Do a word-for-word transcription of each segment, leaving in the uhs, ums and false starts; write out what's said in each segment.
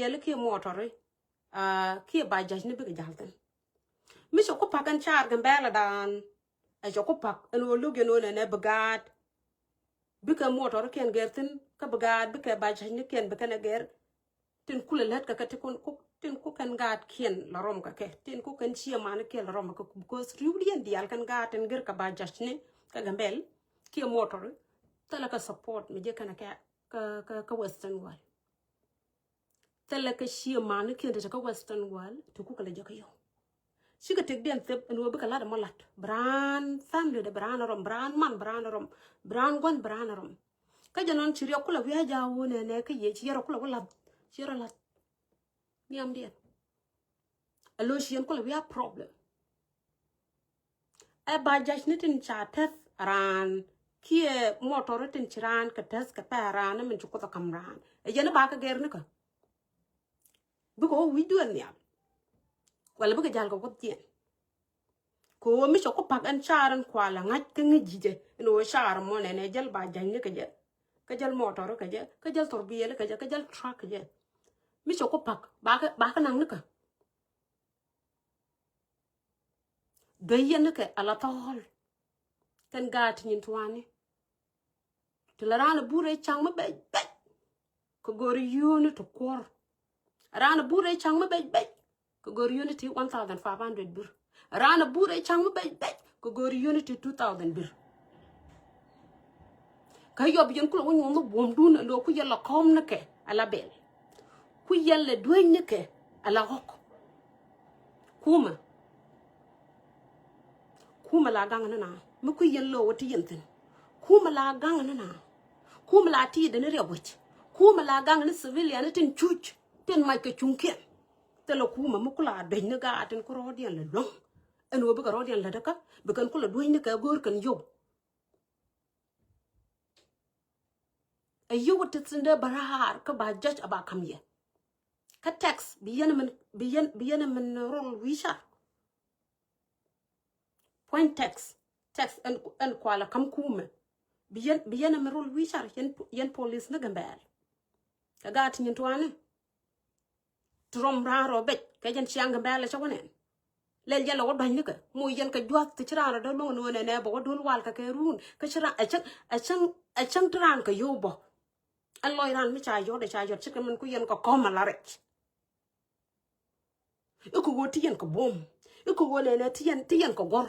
Yɛli kiɛ mɔtɔri, ah, kiɛ ba ja̱cni bikɛ ja̱l thin. Mi cɛ ku pa̱k ɛn caar Gambɛla dan. Ɛ cɛ ku pa̱k ɛn ɣöö lo̱k yɛn ɣöö nɛnɛ bi gaat. Bikɛ mɔtɔri kiɛn gɛr thin kä bi gaat bikɛ ba ja̱cni kiɛn bikɛn ɛ gɛr. Tin kulɛ lät kɛ kɛ tin ku, tin ku kɛn gaat kiɛn la rɔm kɛ kɛ. Tin ku kɛn ciɛ mani kiɛn la rɔm kɛ kɛ. Because riwdiɛn diaal kɛn gaat tin gɛr kɛ ba ja̱cni kɛ Gambɛl kiɛ mɔtɔri. Thilɛ kɛ support mi jɛ kɛn kɛ kɛ, kɛ, kɛ Western world. Thilɛ kɛ ciɛ mani kiɛn ti te kä Western world ti kukɛ lɛ jɛ kä yɔw. Cikɛ tëkdiɛn thep ɛn ɣöö bikɛ lat ɛmɔ lat. Bi raan family dɛ, bi raan rɔm, bi raan man, bi raan rɔm, bi raan gua̱n, bi raan rɔm. Kä jɛ nɔn ci riɛk kulɛ wi̱i̱ a ja̱a̱ wä nɛnɛ kä yɛ ci yɛrɛ kulɛ wä lath, ci yɛrɛ lath. Nhiamdiɛn. Ɛ lo̱c ci yɛn kulɛ wi̱i̱ a problem. Ɛ ba ja̱cni tin ca tɛth raan kiɛ mɔtɔri tin ci raan kɛ tɛth kɛ pɛ̈ raan ni min ci Kuoth ɛ ka̱m raan. Ɛ yɛn i̱ ba kɛ gɛr nikä. Bikɛ wä wi̱c duël nhial. Wala bikɛ ja̱l kɛ Kuoth jiɛn. Kɛ ɣöö mi cɛ ku pa̱k ɛn caar ɛn kualɛ ŋa̱c kä ŋäc ji̱cɛ ɛn ɣöö caar mɔ nɛnɛ jäl ba ja̱cni kɛ jɛ. Kä jäl mɔtɔri kɛ jɛ, kä jäl thurbiɛli kɛ jɛ, kä jäl truck kɛ jɛ. Mi cɛ ku pa̱k ba kɛ, ba kɛ naŋ nikä. Duey yɛn ni kɛ ala thɔɔl. Kɛn gaat ti nyin tuani. Ti la raan a burɛ caŋ mi bɛc bɛc. Kɛ gori yuni ti kuɔr. Raan a burɛ caŋ mi bɛc bɛc. Kɛ gori yuni ti one thousand five hundred bir. Raan a burɛ caŋ mi bɛc bɛc. Kɛ gori yuni ti two thousand bir. Kä yɔp yɛn kulɛ wä nyuɔn ni buɔmdun a lo̱ ku yɛn la kɔm ni kɛ ala bɛl. Ku yɛn la duec ni kɛ ala ɣɔk. Kumɛ. Kumɛ la gaŋ ni na mi ku yɛn lo̱ wä ti yɛn thin. Kumɛ la gaŋ ni na. Kumɛ la ti deni riɛk wec. Kumɛ la gaŋ ni civilian ni tin cuc tin mac kɛ cuŋkiɛn. Thilɛ kumɛ mi ku la duec ni gaat tin ku rɔɔdiɛn la luäŋ. Ɛn wä bikɛ rɔɔdiɛn la däkä bikɛn ku la duec ni kɛ go̱o̱r kɛn yɔw. A yio̱w a ti thi̱n dee bä raar kä ba judge a ba ka̱m yɛ. Kä tax bi yɛn min, bi yɛn, bi yɛn min rol wi̱i̱ car. Puɔ̱ny tax, tax ɛn, ɛn kual a ka̱m kumɛ. Bi yɛn, bi yɛn min rol wi̱i̱ car yɛn, yɛn police ni Gambɛl. Kɛ gaat nyin tuani. Ti rɔm raan rɔ bec kɛ jɛn ciaŋ Gambɛl cɛ wä nɛn. Lɛl jɛ lɛ wä dua̱ny ni kɛ mo yɛn kɛ juath ti ci raan rɔ dee luɔ̱ŋ ni wä nɛnɛ bɛ wä dul wal kɛ kɛ run kä ci raan ɛ cäŋ, ɛ cäŋ, ɛ cäŋ ti raan kɛ yo̱w bɔ. Ɛn lɔc raan mi ca yɔt ɛ ca yɔt ci kɛ min ku yɛn kɛ kɔm a la rɛc. I̱ kɛ ɣöö ti yɛn kɛ buɔ̱m i̱ kɛ ɣöö nɛnɛ ti yɛn, ti yɛn kɛ gɔ̱r.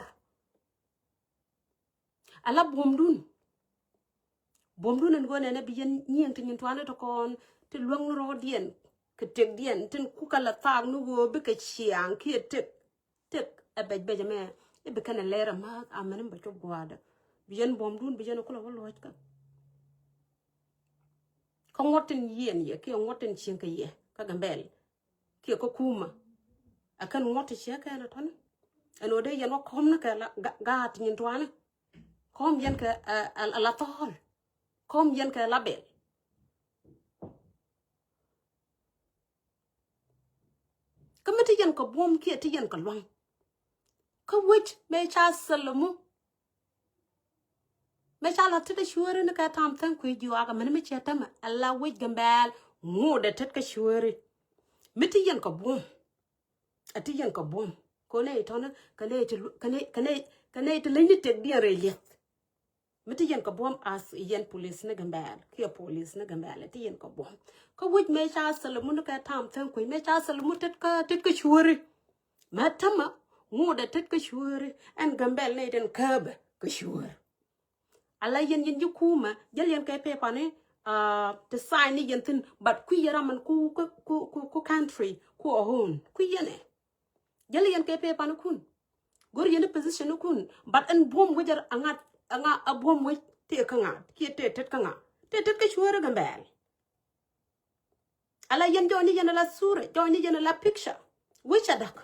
Ala buɔ̱mdun. Buɔ̱mdun ɛn ɣöö nɛnɛ bi yɛn nyiëëŋ ti nyin tuani ti kɔn ti luäŋ ni rɔɔdiɛn kɛ tëkdiɛn tin kukɛ la thaak ni ɣöö bikɛ ciaaŋ kiɛ tëk. Tëk ɛ bɛc bɛc ɛmɛ i̱ bi kɛn ɛ lɛr ɛ ma̱a̱th amäni bɛ cop gua̱a̱dä. Bi yɛn buɔ̱mdun bi yɛn kulɛ wä luɔ̱ckä. Kä ŋuɔ̱t tin yiɛn yɛ kiɛ ŋuɔ̱t tin cieŋ kɛ yɛ kä Gambɛl. Kiɛ kä kumä. Ɛ kɛn ŋuɔ̱t ti ciɛ kɛn ɛ tɔ̱ni. Ɛn ɣöö dee yɛn wä kɔm ni kɛ la ga-, gaat nyin tuani. Kɔm yɛn kɛ, ɛ, ɛ, ɛ la thɔɔl. Kɔm yɛn kɛ la bɛl. Kä mi ti yɛn kɛ buɔ̱m kiɛ ti yɛn kɛ lua̱ŋ. Kä wec mëë ca thil ɛmu. Mëë ca la tet kä cueeri ni kɛ tam thäŋ kui̱ jiɔak amäni mi ciɛ tämɛ ala wec Gambɛl ŋot ɛ tet kä cueeri. Mi ti yɛn kɛ buɔ̱m. A ti yɛn kɛ buɔ̱m. Kɛ nɛy tɔ̱ni kɛ nɛy ti lu-, kɛ nɛy, kɛ nɛy, kɛ nɛy ti leny ni tëkdiɛn rɛy li̱eth. Mi ti yɛn kɛ buɔ̱m as yɛn police ni Gambɛl kiɛ police ni Gambɛl a ti yɛn kɛ buɔ̱m. Kä wec mëë ca thil ɛmu ni kɛ tam thäŋ kui̱ mëë ca thil ɛmu tet kä, tet kä cueeri. Mɛ tämɛ ŋot ɛ tet kä cueeri ɛn Gambɛl nɛy tin kääpɛ kä cueer. Ala yɛn yɛn ji̱ kumä jäl yɛn kɛ pepani, ah, ti sign ni yɛn thi̱n but kui̱ yɛn ram min ku, ku, ku, ku, ku country ku a own kui̱ yɛn ɛ. Jäl yɛn kɛ pepani kun. Go̱r yɛn i̱ position ni kun but ɛn buɔ̱m wec a ŋa̱t, a ŋa̱t a buɔ̱m wec tëë kä ŋa̱t kiɛ tëë tet kä ŋa̱t tëë tet kä cueeri Gambɛl. Ala yɛn jɔɔni yɛn ala sura, jɔɔni yɛn ala picture. Wi̱c a da̱k.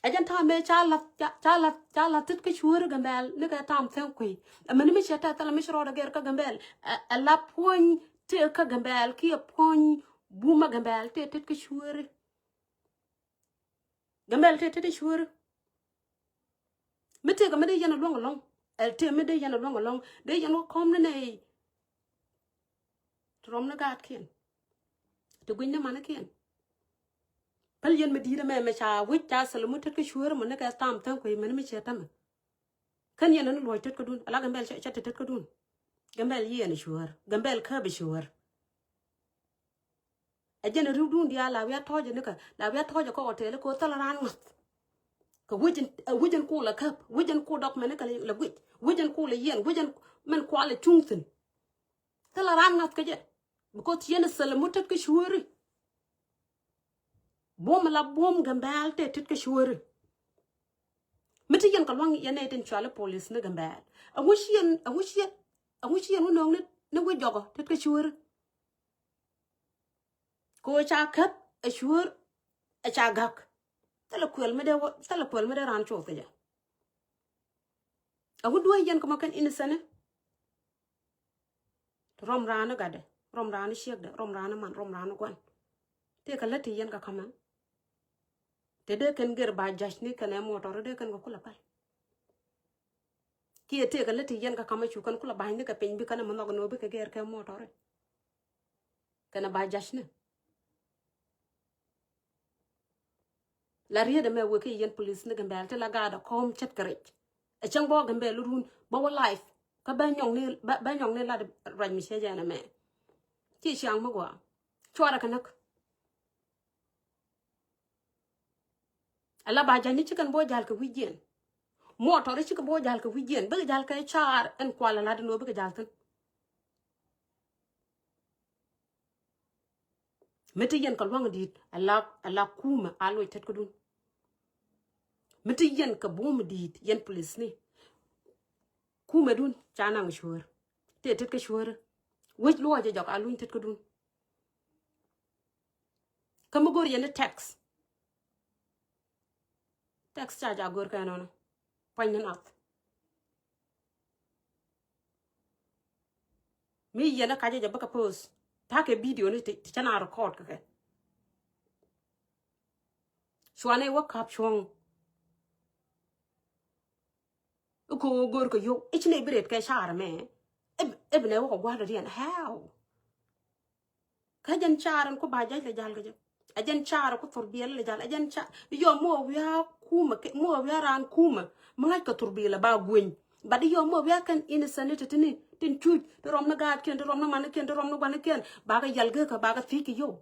A jɛn ta̱a̱ mëë ca lath, ca, ca lath, ca lath tet kä cueeri Gambɛl ni kɛ tam thäŋ kui̱. Amäni mi ciɛ tɛth ala mi ci rɔɔdɛ gɛr kä Gambɛl. Ɛ, ala puɔ̱ny tëë kä Gambɛl kiɛ puɔ̱ny bumä Gambɛl tëë tet kä cueeri. Gambɛl tëë tet kä cueeri. Mi tëëkɛ mi dee yɛn a luäŋ ɛlɔ̱ŋ. Ɛ tëë mi dee yɛn a luäŋ ɛlɔ̱ŋ. Dee yɛn wä kɔm ni nɛy. Ti rɔm ni gaatkiɛn. Ti gui̱ny ni manikiɛn. Päl yɛn mi di̱i̱t ɛmɛ mɛ ca wi̱c ca sɛl mi tet kä cueer mɔ ni kɛ tham thäŋ kui̱ mɛn mi ciɛ tämɛ. Kän yɛn ni luɔc tet kädun ala Gambɛl cɛ tet tet kädun. Gambɛl yiɛn cueer, Gambɛl käp cueer. Ɛ jɛn riwdun diaal la wiat tɔ̱ɔ̱cɛ nikɛ, la wiat tɔ̱ɔ̱cɛ kä hotel kɛ thil raan ŋa̱th. Kɛ wi̱c in, ɛ wi̱c in kul ɛ käp, wi̱c in kul dɔk mɛn nikɛ la guic, wi̱c in kul ɛ yiɛn, wi̱c in mɛn kual ɛ cuŋ thi̱n. Thil raan ŋa̱th kɛ jɛ. Because yɛn ɛ sɛl mi tet kä cueeri. Buɔ̱m la buɔ̱m Gambɛl tëë tet kä cueeri. Mi ti yɛn kɛ lua̱ŋ yɛn nɛy tin cuali police ni Gambɛl. Ɛŋu ci yɛn, ɛŋu ci yɛn, ɛŋu ci yɛn wä nööŋ ni, ni wi̱c jɔkɔ tet kä cueeri. Kɛ ɣöö ca käp ɛ cueer ɛ ca gak. Thilɛ kuɛl mi dee wä, thilɛ kuɛl mi dee raan cuɔth kɛ jɛ. Ɛŋu duee yɛn kɛ mɔ kɛn innocent ni. Rɔm raan ni gatdɛ, rɔm raan ni ciekdɛ, rɔm raan ni man, rɔm raan ni gua̱n. Tëëkɛ lät ti yɛn kɛ ka̱mɛ. Te dee kɛn gɛr ba ja̱c ni kɛn ɛ mɔtɔr dee kɛn kɛ kulɛ päl. Kiɛ tëëkɛ lät ti yɛn kɛ ka̱mɛ cu kɛn kulɛ ba̱ny ni kɛ piny bi kɛn ɛ mi nhɔk ni wä bikɛ gɛr kɛ mɔtɔr. Kɛn ɛ ba ja̱c ni. La riet ɛmɛ wek kɛ yɛn police ni Gambɛl ti la gaat ɛ kɔm ce̱tkɛ rɛc. Ɛ cäŋ bä Gambɛl run bä wä life kä bä nyɔŋ ni, bä, bä nyɔŋ ni lat ruac mi cɛ jɛn ɛmɛ. Ci ciaŋ mi gɔaa. Cuarɛ kɛ näk. Ala ba ja̱ny ni cikɛn bä wä ja̱l kɛ wi̱c jiɛn. Mɔtɔr cikɛ bä wä ja̱l kɛ wi̱c jiɛn bikɛ ja̱l kɛ car ɛn kual ala di nɔ bikɛ ja̱l thi̱n. Mi ti yɛn kɛ lua̱ŋ di̱i̱t ala, ala kumɛ a loc tet kädun. Mi ti yɛn kɛ buɔ̱m di̱i̱t yɛn police ni. Kumɛ dun ca naŋ cueer. Tëë tet kä cueer. Wec luɔc jɛ jɔk a luny tet kädun. Kä mi go̱r yɛn ni text. Text ca ja go̱r kɛ nɔnɔ. Puɔ̱ny ni nath. Mi yɛn ni kacä jɛ bä kɛ post. Ta̱kɛ video ni ti, ti cä na record kɛ kɛ. Cuanɛ wä kap cuɔ̱ŋ. I̱ ko̱ go̱r kɛ yio̱w i̱ ci nɛ bi ret kɛ car mɛ. I̱, i̱ bi nɛ wä kɛ gua̱l dɔ̱diɛn how? Kä jɛn car ɛn ku ba ja̱c lɛ jal kɛ jɛ. Ɛ jɛn car ku thurbiɛl lɛ jal. Ɛ jɛn car. Yɔ mɔ wiaa kumɛ kɛ, mɔ wiaa raan kumɛ. Mi ŋa̱c kɛ thurbiɛl ɛ ba gueny. But yɔ mɔ wiaa kɛn innocent ni ti ti ni tin cuc. Ti rɔm ni gaatkiɛn, ti rɔm ni manikiɛn, ti rɔm ni guanikiɛn. Ba kɛ yal gek kɛ, ba kɛ thiec kɛ yio̱w.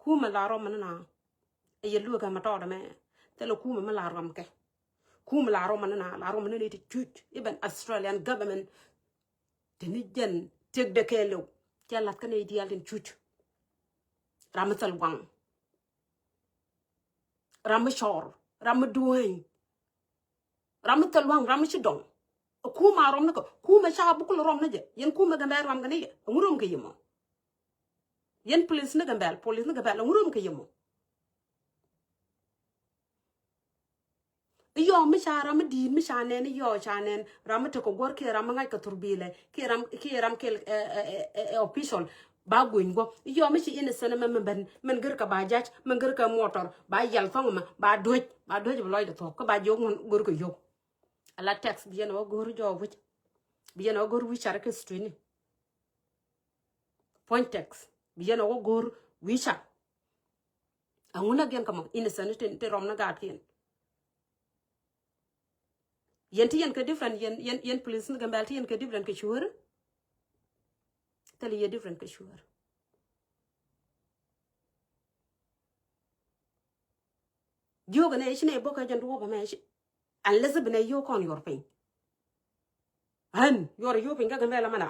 Kumɛ la rɔm ni na. Ɛ yɛ lueek ɛmɛ tɔɔt ɛmɛ. Thilɛ kumɛ mi la rɔm kɛ. Kumɛ la rɔm ni na, la rɔm ni ni ti cuc. Even Australian government. Tini jɛn tiek dee kɛɛliw. Cɛ lath kä nɛy diaal tin cuc. Ram mi thil waŋ. Ram mi cɔr. Ram mi dueeny. Ram mi thil waŋ, ram mi ci dɔŋ. Kumɛ a rɔm ni kɛ, kumɛ ca bukul rɔm ni jɛ. Yɛn kumɛ Gambɛl ram kɛ ni yɛ. Ɛŋu rɔm kɛ yɛ mɔ? Yɛn police ni Gambɛl, police ni Gambɛl, ɛŋu rɔm kɛ yɛ mɔ? Iyɔ mi ca ram mi di̱i̱t mi ca nɛn, iyɔ ca nɛn ram mi tekɛ guɔ̱r kiɛ ram mi ŋa̱c kɛ thurbilɛ kiɛ ram, kiɛ ram kɛl, eh, eh, eh, eh, official ba gueny guɔ. Iyɔ mi ci innocent mɛ mi ben, min gër kɛ ba ja̱c, min gër kɛ mɔtɔr, ba yal thɔŋ mɛ, ba duec, ba duec bi lɔcdɛ thuɔ̱k, kä ba jiök ŋuɔ̱n gör kɛ yio̱w. Ala text bi yɛn ɔ go̱r jɔɔk wi̱c. Bi yɛn ɔ go̱r wi̱c car kɛ street ni. Puɔ̱ny text bi yɛn ɔ go̱r wi̱c car. Aŋun a giɛn kä mɔ innocent ti, ti rɔm ni gaatkiɛn. Yɛn ti yɛn kɛ different, yɛn, yɛn, yɛn police ni Gambɛl ti yɛn kɛ different kɛ cueer. Thil yɛ different kɛ cueer. Jiök ɛnɛ ci nɛ bok kɛ jɛn duɔ̱ɔ̱p ɛmɛ ci. Unless bi nɛ yio̱w kɔn yuɔr piny. Ɣän yuɔr yio̱w piny kä Gambɛl ɛmɛ na.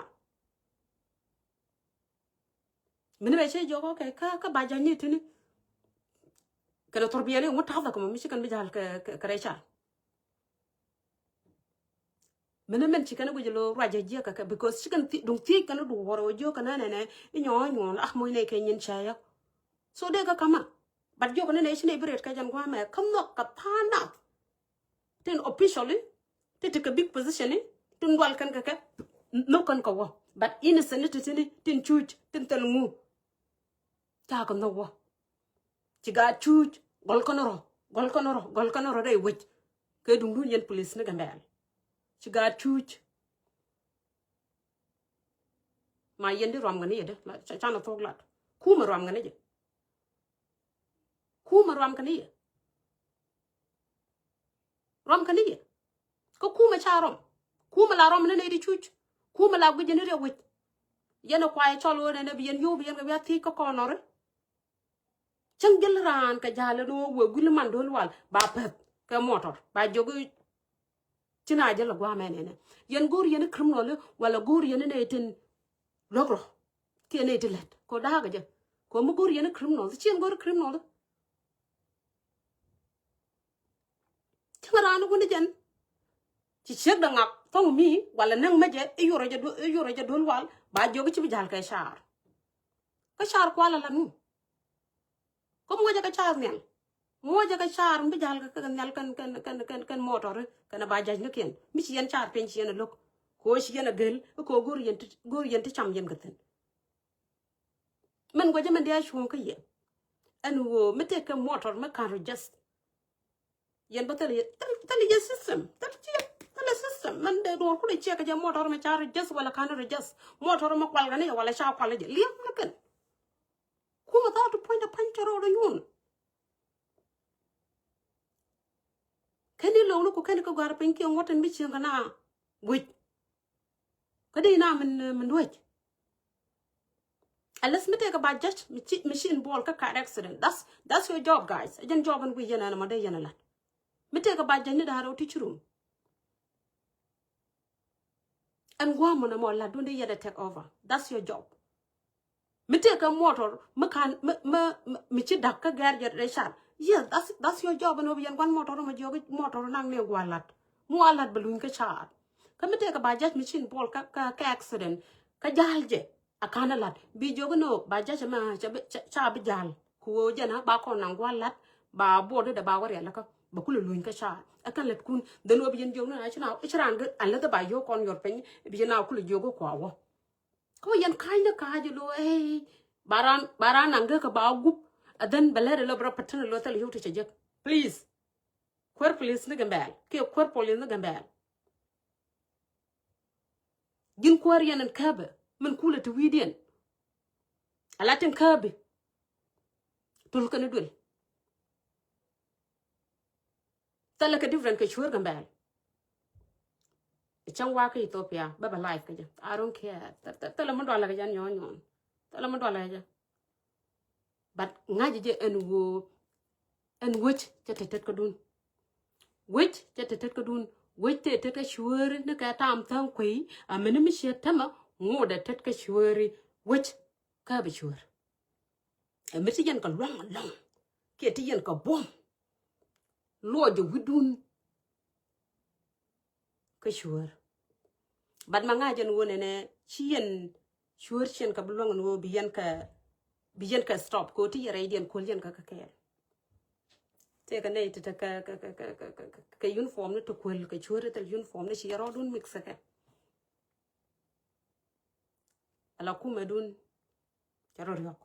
Mini bɛ cɛ jiök, okay, kä, kä ba ja̱ny ni tini. Kɛnɛ thurbiɛl i̱ ŋut ta̱thä kɛ mɔ mi ci kɛn bi ja̱l kɛ, kɛ, kɛ rɛy car. Mini mɛn ci kɛn guic lo ruac jɛ jiɛk kɛ kɛ, because ci kɛn thi-, duŋ thiec kɛn duɔ̱ɔ̱r wä jiök kɛn nɛnɛ i̱ nyɔɔ nyuɔn ah moc nɛ kɛ nyin cɛ yɔ. So dee kɛ kamä. But jiök kɛn nɛnɛ ci nɛ bi ret kɛ jɛn gua̱a̱mɛ kä nhɔk kɛ pa̱a̱n nath. Tin officially, ti ti kɛ big position ni, tin dual kɛn kɛ kɛ, nhök kɛn kɛ wä. But innocent ni ti ti ni, tin cuc, tin thil ŋu. Ca kɛ nhök wä. Ci gaat cuc, gɔl kɛn rɔ, gɔl kɛn rɔ, gɔl kɛn rɔ rɛy wec. Kɛ duŋdun yɛn police ni Gambɛl. Ci gaat cuc. Ma yɛn di ruam kɛ ni yɛ dee, la, ca, canɛ thok lat. Kumɛ ruam kɛ ni jɛ. Kumɛ ruam kɛ ni jɛ. Ruam kɛ ni jɛ. Kä kumɛ ca ruam. Kumɛ la ruam ni nɛy ti cuc. Kumɛ la guic ni riɛk wi̱c. Yɛn ɛ kuay cɔl ɣöö nɛnɛ bi yɛn yio̱w bi yɛn kɛ bia thiec kä kɔnɔri. Cäŋ jil raan kɛ ja̱l ni wä wëë guil man do̱l wal ba päth kɛ mɔtɔr ba jiök i̱ ci na jil a gua̱a̱mɛ nɛnɛ. Yɛn go̱o̱r yɛn i̱ criminal i̱ wala go̱o̱r yɛn i̱ nɛy tin luäk rɔ kiɛ nɛy ti lät kɛ da̱a̱k jɛ. Kɛ mi go̱o̱r yɛn i̱ criminal i̱ ci yɛn go̱o̱r i̱ criminal i̱. Cäŋ raan i̱ wun i̱ jɛn ci ciek dɛ ŋak thɔŋ mi wala näŋ mɛ jɛ i̱ yorɛ jɛ duel wal ba jiök i̱ ci bi ja̱l kɛ caar. Kä caar kual ala nu. Kä muɔcɛ kɛ caar nhial. Muɔcɛ kɛ caar mi bi ja̱l kɛ kɛ nhial kɛn kɛn kɛn kɛn kɛn mɔtɔri kɛn a ba ja̱c ni kiɛn mi ci yɛn caar piny ci yɛn a lo̱k. Kɛ ɣöö ci yɛn a gel kɛ ɣöö go̱r yɛn ti go̱r yɛn ti cam yɛn kɛ thi̱n. Mɛn guacä mɛn diaa cuɔ̱ŋ kä yɛ. Ɛn ɣöö mi tëëkɛ mɔtɔr mi ka̱n register. Yɛn bä thilɛ yɛ thilɛ yɛ system thilɛ ci thilɛ system mɛn dee duɔ̱ɔ̱r kulɛ ciɛ kɛ jɛ mɔtɔr mi ca register wala ka̱n register mɔtɔr mi kual kɛ ni jɛ wala ca kual jɛ liɛm ni kɛn. Kumɛ tha̱a̱ŋ ti puɔ̱nydɛ pa̱ny cɛ rɔɔdɛ yuun. Kɛn i̱ lo̱o̱ŋni ku kɛn i̱ kä gɔ̱a̱r piny kiɛ ŋuɔ̱t tin bi cieŋ kɛ na guic. Kä dee ina min min duec. Unless mi tëëkɛ ba judge mi ci mi ci involve kä car accident. That's that's your job guys. Ɛ jɛn job in wi̱i̱ yɛn ɛn ɛmɔ dee yɛn ɛ lat. Mi tëëkɛ ba judge ni da̱a̱r ɛ wä ti ci rum. Ɛn gua̱a̱mɔ nɛ mɔ lat duundɛ yɛn ɛ take over. That's your job. Mi tëëkɛ mɔtɔr mi kan mi mi mi ci da̱k kä gɛr jɛ rɛ car. Yes, that's that's your job. Ɛn ɣöö bi yɛn gua̱n mɔtɔr mɔ jiɔk mɔtɔr naŋ ni gua̱n lat mi wa lat bɛ luny kä car. Kä mi tëëkɛ ba judge mi ci involve kä kä accident kä ja̱l jɛ a ka̱n a lat bi jiɔk ni ba judge mɛ ca bi ca bi ja̱l. Ku ɣöö jɛn a ba kɔn naŋ gua̱n lat ba buɔt dee ba wä riɛl kä ba kulɛ luny kä car. Ɛ kɛn lät kun then ɣöö bi yɛn jiɔk ni a ci na ci raan gɛ an lät ba yio̱k kɔn yɔr piny bi yɛn a kulɛ jiɔk kua wä. Kä yɛn ka̱ny ni ka̱a̱c lo̱ ey ba raan ba raan naŋ gek kɛ ba gup. And then bɛ lɛt ɛ lo̱ bɛ rɔ pät tän ɛ lo̱ thil yio̱w ti cɛ jek. Please. Kuäär police ni Gambɛl kiɛ kuäär police ni Gambɛl. Ji̱n kuäär yɛn ɛn käbɛ min kulɛ ti wi̱i̱diɛn. Ala tin käbɛ. Tul kɛn duel. Thilɛ kɛ different kɛ cuäär Gambɛl. Cäŋ wakä Ethiopia bä bɛ life kä jɛ. I don't care. Thilɛ mi dualɛ kɛ jɛ nyɔ̱ɔ̱n nyɔ̱ɔ̱n. Thilɛ mi dualɛ kɛ jɛ. But ŋa̱c jɛ ɛn ɣöö ɛn wec cɛ te tet kä dun. Wec cɛ te tet kä dun. Wec te tet kä cuääri ni kɛ tam tha̱a̱ŋ kuey. Amini mi ciɛ tämɛ ŋot ɛ tet kä cuääri wec. Kä bi cuäär. Ɛ mi ti yɛn kɛ luaŋ alɔŋ kiɛ ti yɛn kɛ buɔ̱m. Luɔc jɛ wi̱dun. Kä cuäär. But ma ŋa̱c jɛn wä nɛnɛ ci yɛn cuäär ci yɛn kɛ bi luaŋ ni wä bi yɛn kɛ bi yɛn kɛ stop kɛ wä ti yɛn rɛydiɛn kuäl yɛn kɛ kɛ kɛɛl. Tëëkɛ nɛy ti te kɛ kɛ kɛ kɛ uniform ni ti kuäl kɛ cuäär ti thil uniform ni ci yɛ rɔɔdun mix kɛ. Ala kumɛdun. Cɛ rɔ riɔk.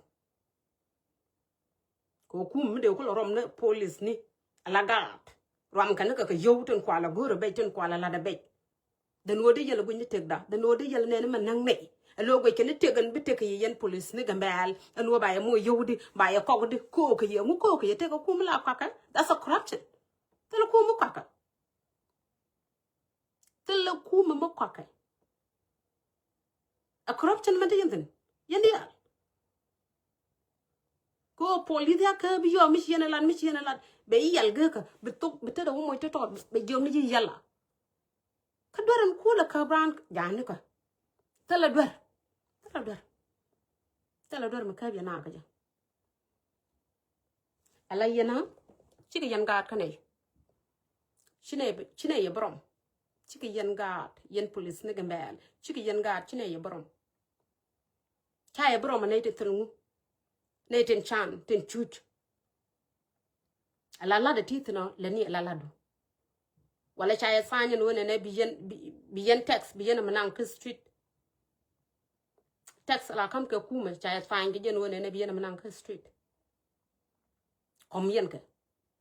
Kɛ kum mi dee kulɛ rɔm ni police ni ala gaat. Ruam kɛn ni kɛ kɛ yio̱w tin kualɛ go̱o̱rɛ bɛc tin kualɛ latdɛ bɛc. Then wä di yɛl guic ni tëkda then wä di yɛl nɛn mɛ näŋ nɛy. Ɛ lo̱ guic kɛn ni tëk ɛn bi tëk kɛ yɛ yɛn police ni Gambɛl ɛn wä ba yɛ moc yio̱w di ba yɛ kɔk di ko̱o̱k kɛ yɛ ŋu ko̱o̱k kɛ yɛ tëk kɛ kum la kuakɛ. That's a corruption. Thilɛ kum mi kuakɛ. Thilɛ kumɛ mi kɔakɛ. A corruption mɛn ti yɛn thin yɛn diaal. Kɛ ɣöö police ya kääp yɔɔ mi ci yɛn a lat mi ci yɛn a lat bɛ i̱ yɛl gekä bi thok bi tetdɛ wä moc tɔtɔt bɛ jiɔk ni ci yɛla. Kä duer in kuul a kääp raan ja̱a̱n ni kä. Thilɛ duer. Thilɛ duer. Thilɛ duer mi kääp yɛn naar kä jɛ. Ala yɛn a cikɛ yɛn gaat kä nɛy. Ci nɛy ci nɛy yɛ bärɔm. Cikɛ yɛn gaat yɛn police ni Gambɛl cikɛ yɛn gaat ci nɛy yɛ bärɔm. Ca yɛ bärɔm a nɛy tin thil ŋu. Nɛy tin can tin cuc. Ala lat a ti thin ɔ lɛ ni ala lat du. Wala ca yɛ sign ni wä nɛnɛ bi yɛn bi yɛn text bi yɛn a mɛ naŋ kä street. Text la kam kɛ kumɛ ca yɛ fany kɛ jɛn wä nɛnɛ bi yɛn a mɛ naŋ kä street. Kɔm yɛn kɛ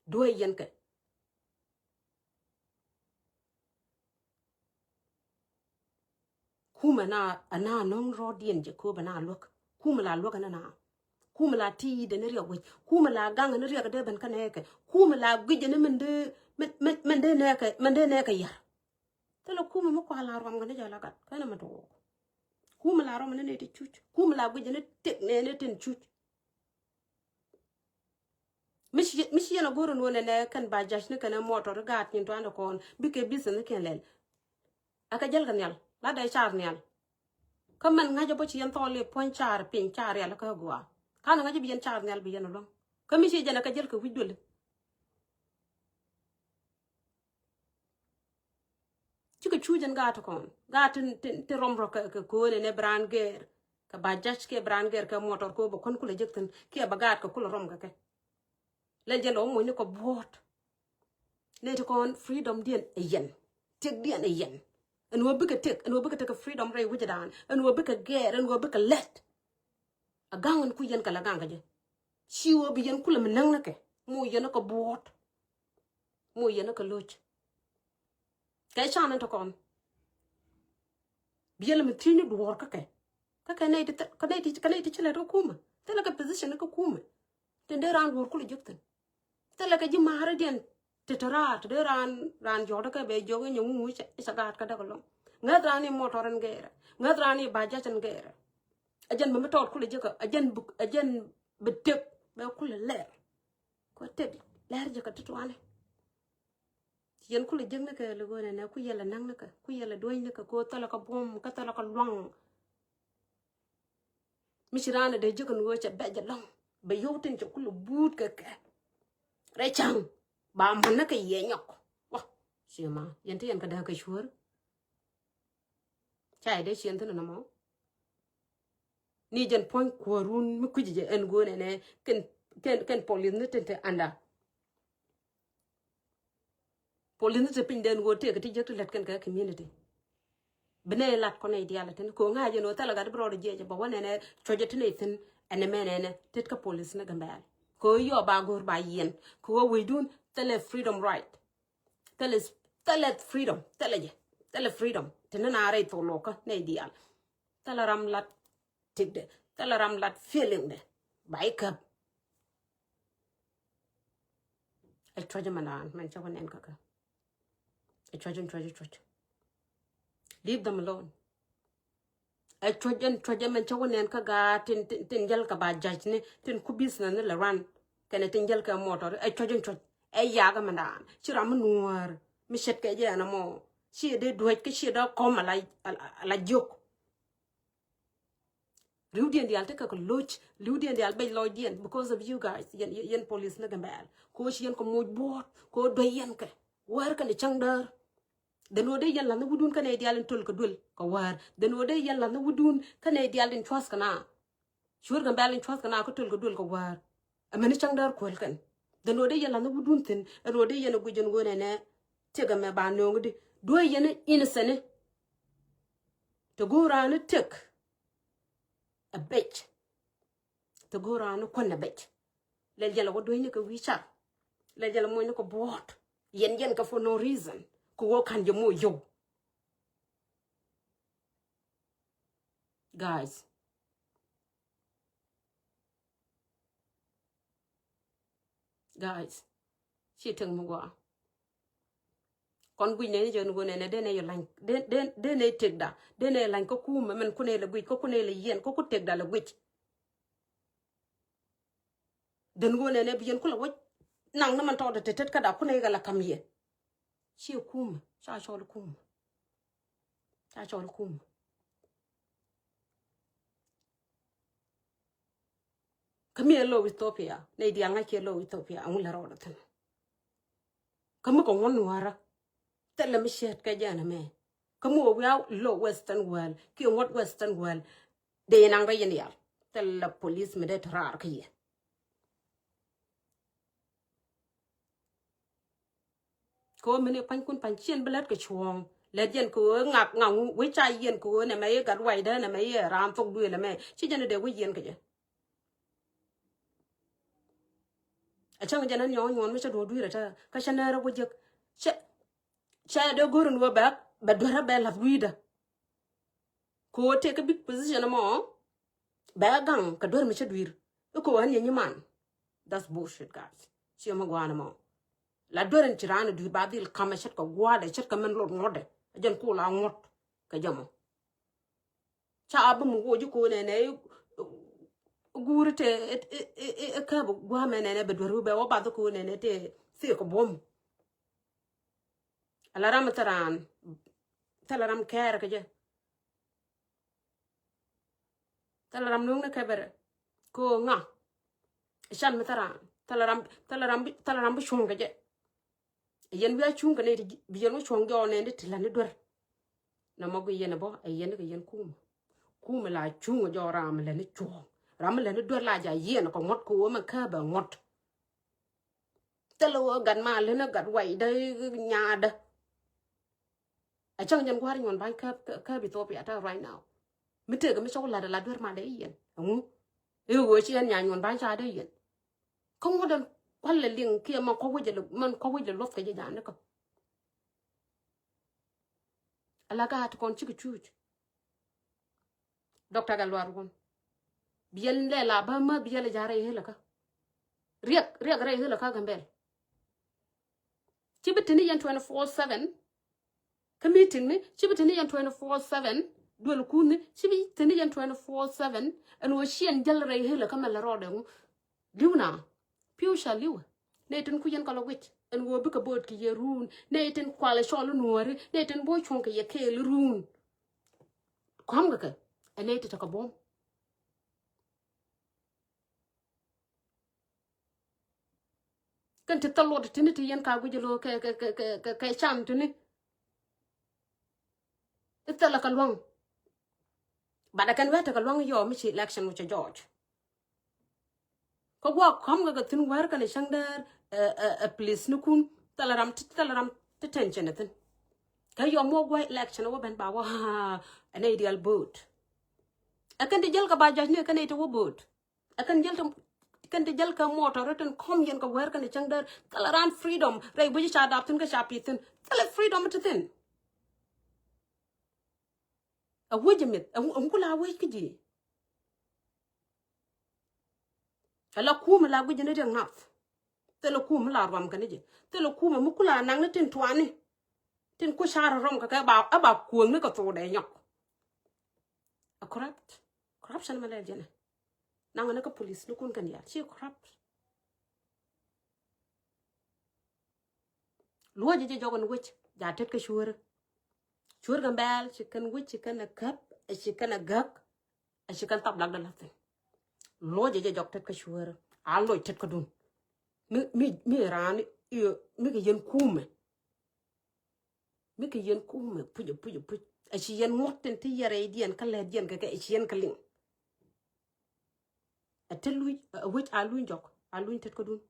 duee yɛn kɛ. Kumɛ na a na nɔŋ rɔɔdiɛn jɛ kööbɛ na luäk. Kumɛ la luäk ɛn na. Kumɛ la ti̱i̱dɛ ni riɛk wec. Kumɛ la gaŋ ni riɛk dee ben kä nɛɛkɛ. Kumɛ la guic ni min dee, min, min, min dee nɛɛkɛ, min dee nɛɛkɛ yar. Thilɛ kumɛ mi kua la ruɔm kɛ ni jɛ la gat kɛn mi tuɔɔk. Kumɛ la ruɔm ni ni ti cuc. Kumɛ la guic ni tëk nɛɛni tin cuc. Mi ci, mi ci yɛn a go̱r in wä nɛnɛ kɛn ba jac ni kɛn ɛ mɔtɔr gaat nyin tuan dɛ kɔn bikɛ business ni kɛn lɛl. Ɛ kɛ jäl kɛ nhial la dee car nhial. Kä mɛn ŋa̱c ɛ bä ci yɛn thɔɔl i̱ puɔ̱ny car piny car rial kä gua. Kan ŋa̱c ɛ bi yɛn car nhial bi yɛn ɛ luäŋ. Kä mi ci jɛn ɛ kɛ jäl kɛ wi̱c duël. Cikɛ cuc ɛn gaat ti kɔn. Gaat ti, ti, ti rɔm rɔ kɛ, kɛ ko̱o̱n ɛn ɛ bi raan gɛɛr. Kɛ ba jac kiɛ bi raan gɛɛr kɛ mɔtɔr kɛ ɣöö bɛ kuän kulɛ jek thi̱n kiɛ bɛ gaat kɛ kulɛ rɔm kɛ kɛ. Lɛl jɛ lɛ wä moc ni kɛ buɔ̱ɔ̱t. Nɛ ti kɔn freedom diɛn ɛ yɛn. Tëk diɛn ɛ yɛn. Ɛn ɣöö bikɛ tëk, ɛn ɣöö bikɛ tëk kɛ freedom rɛy wi̱cdan. Ɛn ɣöö bikɛ gɛɛr, ɛn ɣöö bikɛ lɛt. A gaŋ ɛn ku yɛn kɛ la gaŋ kɛ jɛ. Ci ɣöö bi yɛn kulɛ mi näŋ ni kɛ. Mo yɛn ni kɛ buɔ̱ɔ̱t. Mo yɛn ni kɛ lo̱c. Kɛ can in tɔ kɔn. Bi yɛn lɛ mi thiec ni duɔ̱ɔ̱r kä kɛ. Kä kɛ nɛy ti thil, kä nɛy ti, kä nɛy ti ci lɛ ti kä kumɛ. Thilɛ kɛ position ni kä kumɛ. Tin dee raan duɔ̱ɔ̱r kulɛ jek thi̱n. Thilɛ kɛ ji̱ ma̱a̱rädiɛn ti te raar ti dee raan, raan jiɔkdä kɛ bɛ jiɔk i̱ nyɛ ŋuŋ i̱ ca, i̱ ca gaat kä däk ɛlɔ̱ŋ. Ŋäth raan i̱ mɔtɔr in gɛɛrɛ. Ŋäth raan i̱ ba jac in gɛɛrɛ. Ɛ jɛn bɛ mi tɔɔt kulɛ jek ɛ, ɛ jɛn buk, ɛ jɛn bɛ tëk bɛ kulɛ lɛr. Kɔ tëk lɛr jɛ kɛ ti tuani. Yɛn kulɛ jek ni kɛ lɛ ɣöö nɛnɛ ku yɛl ɛ näk ni kɛ, ku yɛl ɛ duäc ni kɛ, kɛ ɣöö thilɛ kɛ buɔ̱m, kä thilɛ kɛ luaŋ. Mi ci raan ɛ dee jek ni ɣöö cɛ bɛc ɛlɔ̱ŋ, bɛ yio̱w tin cɛ kulɛ buut kɛ kɛ. Rɛy ca̱ŋ, ba män ni kɛ yiëë nyɔk. Wa, ci ma, yɛn ti yɛn kɛ dee kɛ cuäär. Ca yɛ dee ciɛn thi̱n ɛn ɛmɔ. Ni jɛn puɔ̱ny kuäärun mi kui̱c jɛ ɛn go̱o̱n ɛnɛ kɛn, kɛn, kɛn police ni tin te anda. Police ni te piny den go̱o̱ tëëk ti jek ti lät kɛn kɛ community. Bi nɛ lat kɔn nɛ diaal tin ko ŋa̱c ɛn ɣöö thilɛ gat bi rɔɔd jiɛc bä wä nɛnɛ cuɔc ɛ ti nɛ thi̱n ɛn ɛmɛ nɛnɛ tet kä police ni Gambɛl. Ko yɔ ba go̱o̱r ba yiɛn ko wä wecdun thilɛ freedom right. Thilɛ, thilɛ freedom, thilɛ jɛ, thilɛ freedom. Ti ni na rɛy thok lokä nɛy diaal. Thilɛ ram lat tikdɛ, thilɛ ram lat feelingdɛ. Ba i̱ käp. Ɛ cuɔc mɛn raan mɛn cä wä nɛn kä kä. Ɛ cuɔc, ɛ cuɔc, ɛ cuɔc. Leave them alone. Ɛ cuɔc ɛn cuɔc ɛmɛn cä wä nɛn kä gaat tin, tin, tin jäl kɛ ba jac ni tin ku business ni lɛ run. Kɛnɛ tin jäl kɛ motor ɛ cuɔc ɛn cuɔc. Ɛ yak ɛmɛn daan ci ram mi nuäär mi ce̱tkɛ jɛ ɛn ɛmɔ. Ci ɛ dee duäc kä ci ɛ dee kɔm ala, ala, ala jiök. Riwdiɛn diaal tekɛ kɛ lo̱c, riwdiɛn diaal bec lɔcdiɛn because of you guys. Yɛn, yɛn, yɛn police ni Gambɛl. Ko ci yɛn kɛ moc buɔ̱ɔ̱t, ko duäc yɛn kɛ. Wäär kɛn cäŋ däär. Dhän ɣöö dee yɛn la̱th ni wudun kä nɛy diaal in töl kɛ duël kɛ wäär. Dhän ɣöö dee yɛn la̱th ni wudun kä nɛy diaal in cua̱th kɛ na. Cuäär Gambɛl in cua̱th kɛ na kä töl kɛ duël kɛ wäär. Amäni cäŋ däär kuäl kɛn. Dhän ɣöö dee yɛn la̱th ni wudun thi̱n. Ɛn ɣöö dee yɛn ɛ guic ɛn ɣöö nɛnɛ. Tëk ɛmɛ ba nööŋ di. Duee yɛn innocent ni. Te go̱o̱r raan ni tëk. Ɛ bec. Te go̱o̱r raan ni kuän ɛ bec. Lɛl jɛl ɛ wä duenyni kɛ wi̱i̱ car. Lɛl jɛl ɛ muɔ̱nyni kɛ buɔ̱ɔ̱t. Yɛn yɛn kɛ for no reason. Kɛ wä ka̱n jɛ moc yio̱w. Guys. Guys. Ci tëŋ mi gɔaa. Kɔn guic nɛni jɛ ni ɣöö nɛnɛ denɛ yɛ la̱ny, denɛ, denɛ, denɛ tëkda, denɛ la̱ny kä kumɛ mɛn kunɛ lɛ guic, kä kunɛ lɛ yiɛn, kä ku tëkda lɛ guic. Dhän ɣöö nɛnɛ bi yɛn kulɛ wä naŋ ni man tɔɔdɛ te tet käda kunɛ kɛ la ka̱m yɛ. Ci kumɛ, ca cɔl kumɛ. Ca cɔl kumɛ. Kä mi ɛ low Ethiopia, nɛy diaal ŋa̱c kiɛ low Ethiopia, ɛŋu lɛ rɔɔdɛ thi̱n. Kä mi kɛ ŋuɔ̱t nuäärä, thilɛ mi ce̱tkɛ jɛ ɛn ɛmɛ. Kä mi wä wiaa low Western world, kiɛ ŋuɔ̱t Western world, dee yɛn naŋ rɛy yɛn diaal. Thilɛ police mi dee te raar kä yɛ. Kɛ ɣöö mini pa̱nykun pa̱ny ciɛn bi lät kɛ cuɔ̱ɔ̱ŋ. Lät yɛn kɛ ɣöö ŋak ŋak wec ca yɛn kɛ ɣöö nɛmɛ i̱ gat waydä nɛmɛ i̱ raan thok duëël ɛmɛ. Ci jɛn i̱ dee wec yɛn kɛ jɛ. A cäŋ jɛn ɛn nyɔɔŋ nyuɔ̱ɔ̱n mi cä duɔ̱ɔ̱k dui̱rä tä kä cä nɛɛrä wä jiäk. Cɛ, cɛ dee go̱r in wä bɛ, bɛ duerä bɛ la̱th wi̱i̱dä. Kɛ ɣöö tëëk kä big position ɛmɔ. Bɛ gaŋ kɛ duer mi cä dui̱r. I̱ ko̱ ɣän yɛ nyiman. That's bullshit, guys. Ciɛ mi gua̱a̱n ɛmɔ. La duer in ci raan i̱ duut ba dhil ka̱m ɛ ce̱tkɛ gua̱a̱dɛ, ce̱tkɛ min lot ŋuɔ̱tdɛ. Ɛ jɛn ku la ŋuɔ̱t kɛ jɛ mɔ. Ca bi mi woc i̱ ko̱ nɛnɛ i̱ guuri te i̱ käp gua̱a̱mɛ nɛnɛ bɛ duer wi̱ bɛ wä bath i̱ ko̱ nɛnɛ te thiek kɛ buɔ̱m. Ala ram thil raan, thilɛ ram kɛɛr kɛ jɛ. Thilɛ ram nuŋni kɛpɛrɛ kɛ ɣöö ŋa. Can mi thilɛ ram, thilɛ ram, thilɛ ram bi cuɔ̱ŋ kɛ jɛ. Yɛn wi̱i̱ a cuŋ kɛ nɛy ti bi yɛn wä cuɔ̱ŋ jɔɔk nɛn ti ti la̱t ni duer. Nɔmɔ gui yɛn ɛ bä ɛ yɛn kɛ yɛn kumɛ. Kumɛ la cuŋ jɔɔk ram mi la̱t ni cuɔ̱ɔ̱ŋ. Ram mi la̱t ni duer la ja yɛn kɛ ŋuɔ̱t kɛ ɣöö mɛ kääpɛ ŋuɔ̱t. Thilɛ ɣöö gat ma leni gat waydä nyaadä. A cäŋ jɛn gua̱a̱r nyuɔn ba̱ny käp, käp Ethiopia te right now. Mi tëëk mi cɔk la̱t ala duer ma dee yɛn. Ɛŋu? I̱ ɣöö ci ɛn nya nyuɔn ba̱ny ca dee yɛn. Kä ŋuɔ̱t ɛn kualɛ liŋ kiɛ man kɔ̱ wec lɛ, man kɔ̱ wec lɛ luɔth kɛ jɛ ja̱a̱n ni kä. Ala gaat kɔn cikɛ cuuc. Doctor Gatluak Ruɔ̱n. Biɛl lɛ la bä mä biɛl ja̱ rɛy helɛ kä. Riɛk, riɛk rɛy helɛ kä Gambɛl. Ci bi tini yɛn twenty four seven. Kä meeting ni ci bi tini yɛn twenty four seven. Duel kun ni ci bi tini yɛn twenty four seven. Ɛn ɣöö ciɛn jäl rɛy helɛ kä mɛlɛ rɔɔdɛ ŋu. Li̱w na. Pi̱w ca li̱w. Nɛy tin ku yɛn kɔlɔ guic ɛn ɣöö bikɛ bo̱o̱t kɛ yɛ ruun. Nɛy tin kualɛ cɔl i̱ nuɔ̱ɔ̱ri. Nɛy tin bo̱o̱ cuɔ̱ŋ kɛ yɛ kɛɛl i̱ ruun. Kɔ̱m kɛ kɛ ɛ nɛy ti tekɛ buɔ̱m. Kɛn ti thil luɔt tini ti yɛn ka guic lo̱o̱ kɛ, kɛ, kɛ, kɛ, kɛ, kɛ can tini. I̱ thilɛ kɛ lua̱ŋ. But ɛ kɛn wee tekɛ lua̱ŋ yɔɔ mi ci election wä cɛ jɔɔc. Kä gua̱a̱k kɔ̱m kɛ kɛ thi̱n wäär kɛnɛ cäŋ däär, ɛ, ɛ, ɛ, police ni kun. Thilɛ ram ti, thilɛ ram ti tension ɛ thi̱n. Kä yɔm wä gua̱a̱k election wä ben ba wä, ɛ nɛy diaal bo̱o̱t. Ɛ kɛn ti jäl kɛ ba judge ni ɛ kɛn nɛy ti wä bo̱o̱t. Ɛ kɛn jäl ti, kɛn ti jäl kɛ motor tin kɔ̱m yɛn kɛ wäär kɛnɛ cäŋ däär. Thilɛ ran freedom rɛy buc ca dap thi̱n kä ca pi̱th thi̱n. Thilɛ freedom ti thi̱n. A wec a mith, a ŋu la wec kä ji̱. Ala kumɛ la guic ni riɛk nath. Thilɛ kumɛ la ruam kɛ ni ji̱. Thilɛ kumɛ mi kula naŋ ni tin tuani. Tin ku car rɔm kɛ kɛ ba, a ba kuäŋ ni kɛ thok dɛ nyɔk. A corrupt. Corruption mɛ lɛl jɛnɛ. Naŋ ni kä police ni kun kɛn yal. Ci corrupt. Luɔcɛ jɛ jɔk ɛn wec ja tet kä cuäärä. Cuäär Gambɛl ci kɛn wec ci kɛn ɛ käp, ɛ ci kɛn ɛ gäk, ɛ ci kɛn thap lak dɛ la̱thin. Luɔcɛ jɛ jɔk tet kä cuäärä. A luɔc tet kä dun. Mi, mi, mi raan, mi kɛ yɛn kumɛ. Mi kɛ yɛn kumɛ puc, puc, puc. Ɛ ci yɛn ŋuɔ̱t tin ti yɛrɛ idiɛn kä lɛt yɛn kɛ kɛ ɛ ci yɛn kä liŋ. A te luny, a wec a luny jɔk, a luny tet kä dun.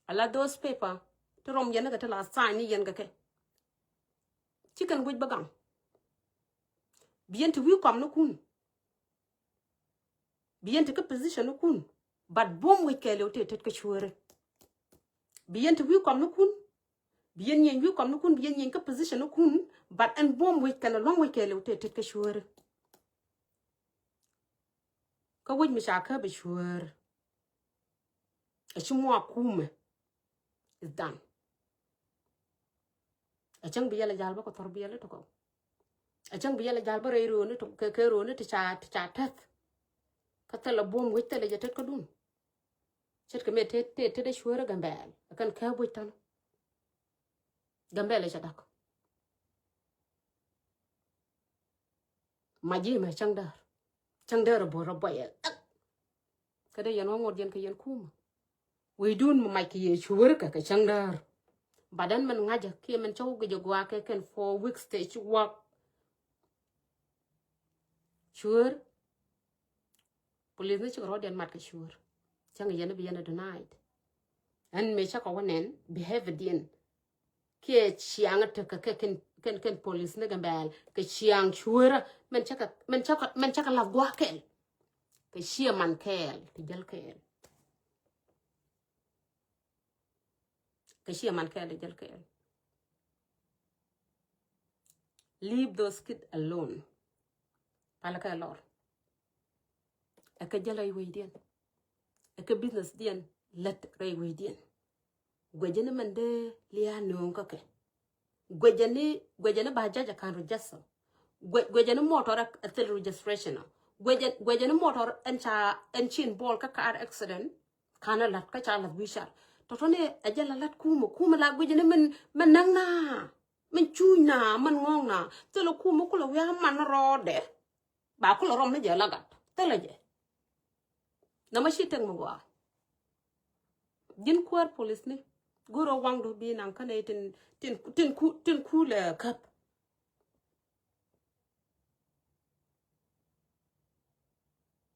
Ala those paper ti rɔm yɛn kɛ ti la sign ni yɛn kɛ kɛ. Ci kɛn wec bä gaŋ. Bi yɛn ti wi̱i̱ kɔm ni kun. Bi yɛn ti kä position ni kun. But buɔm wec kɛɛliw tëë tet kä cuäärä. Bi yɛn ti wi̱i̱ kɔm ni kun. Bi yɛn nyieny wi̱i̱ kɔm ni kun, bi yɛn nyieny kä position ni kun. But ɛn buɔm wec kɛn luaŋ wec kɛɛliw tëë tet kä cuäärä. Kä wec mi ca käp ɛ cuäär. Ɛ ci mua kumɛ. Is done. Ɛ cäŋ bi yɛl ɛ jal bä kɛ thɔr bi yɛl ɛ tɔkɔ. Ɛ cäŋ bi yɛl ɛ jal bä rɛy ro̱o̱ni tɔkɔ kɛ, kɛ ro̱o̱ni ti ca, ti ca tɛth. Kä thilɛ buɔ̱m wec thilɛ jɛ tet kä dun. Ce̱tkɛ mëë tet, tet, tet ɛ cuäärä Gambɛl. Ɛ kɛn kääp wec tɔnɔ. Gambɛl ɛ cɛ dak. Mac ji̱ mɛ cäŋ däär. Cäŋ däär ɛ bo̱r ɛ buɔyɛ. Kä dee yɛn wä ŋot yɛn kɛ yɛn kumä. Wecdun mi mac kɛ yɛ cuäärä kɛ kɛ cäŋ däär. But ɛn min ŋa̱cä kiɛ min cä wä guic ɛ gua̱a̱k kɛ kɛn four weeks tëë ci wak. Cuäär. Police ni cikɛ rɔ̱diɛn mat kɛ cuäär. Cäŋ yɛn bi yɛn a denied. Ɛn mëë cä kɛ wä nɛn behavior diɛn. Kiɛ ciaŋ tekɛ kɛ kɛn, kɛn, kɛn police ni Gambɛl kɛ ciaŋ cuäärä. Mɛn cakɛ, mɛn cakɛ, mɛn cakɛ lath gua̱a̱k kɛɛl. Kɛ ciɛ man kɛɛl ti jäl kɛɛl. Kɛ ciɛ man kɛɛl ti jäl kɛɛl. Leave those kids alone. Palɛ kɛ lɔr. Ɛ kɛ jäl a iwecdiɛn. Kɛ business diɛn lät rɛy wecdiɛn. Guecä ni mɛn dee lia̱a̱ nööŋ kä kɛ. Guecä ni, guecä ni ba jaja kan register. Guecä ni motor ɛ thil registration. Guecä ni motor ɛn ca, ɛn cin bɔɔl kä car accident. Kanɛ la̱t kä ca la̱t wi̱i̱ car. Tɔtɔni ɛ jɛ la la̱t kumä, kumä la guecä ni mɛn, mɛn näŋ na, mɛn cuuc na, mɛn ŋɔ̱ɔ̱ŋ na. Thilɛ kumä kulɛ wi̱i̱ a man rɔɔdɛ. Ba kulɛ rɔm ni jɛ la gat. Thilɛ jɛ. Nɛ mɛ ci tëk mi gɔaa. Ji̱n kuäär polisni. Go̱o̱rä waŋdu bi naŋ kä nɛy tin, tin, tin ku, tin kulɛ käp.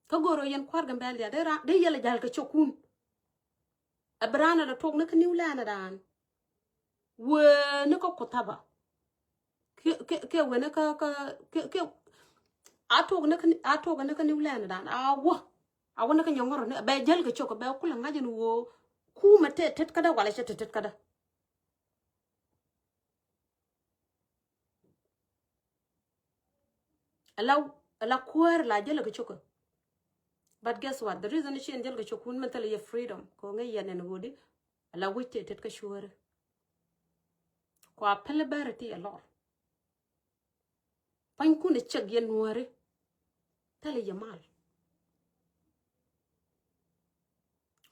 Kä go̱o̱rä yɛn kuäär Gambɛl diaal dee ra, dee yɛl a ja̱l kɛ cokun. Ɛ bi raan a dee tok ni kä niw lɛn a daan. Wee ni kä kuthaba. Kiɛ, kiɛ, kiɛ wee ni kä, kä, kiɛ, kiɛ, a tok ni kä, a tok ni kä niw lɛn a daan. A wä. A wä ni kä nyɔŋɔrɔ ni, bɛ jäl kɛ cok, bɛ kulɛ ŋa̱c ni wee. Kumɛ tëë tet kädä walɛ cɛ tëë tet kädä. Ala, ala kuäär la jäl kɛ cok. But guess what? The reason ci ɛn jäl kɛ cok kun mɛn thilɛ yɛ freedom. Kɛ ŋäc yɛn ɛn ɣöödi. Ala wec tëë tet kä cuäärä. Kua pɛlɛ bɛrɛ ti ɛ lɔr. Pa̱nykun ɛ cɛk yɛn nuääri. Thilɛ yɛ mal.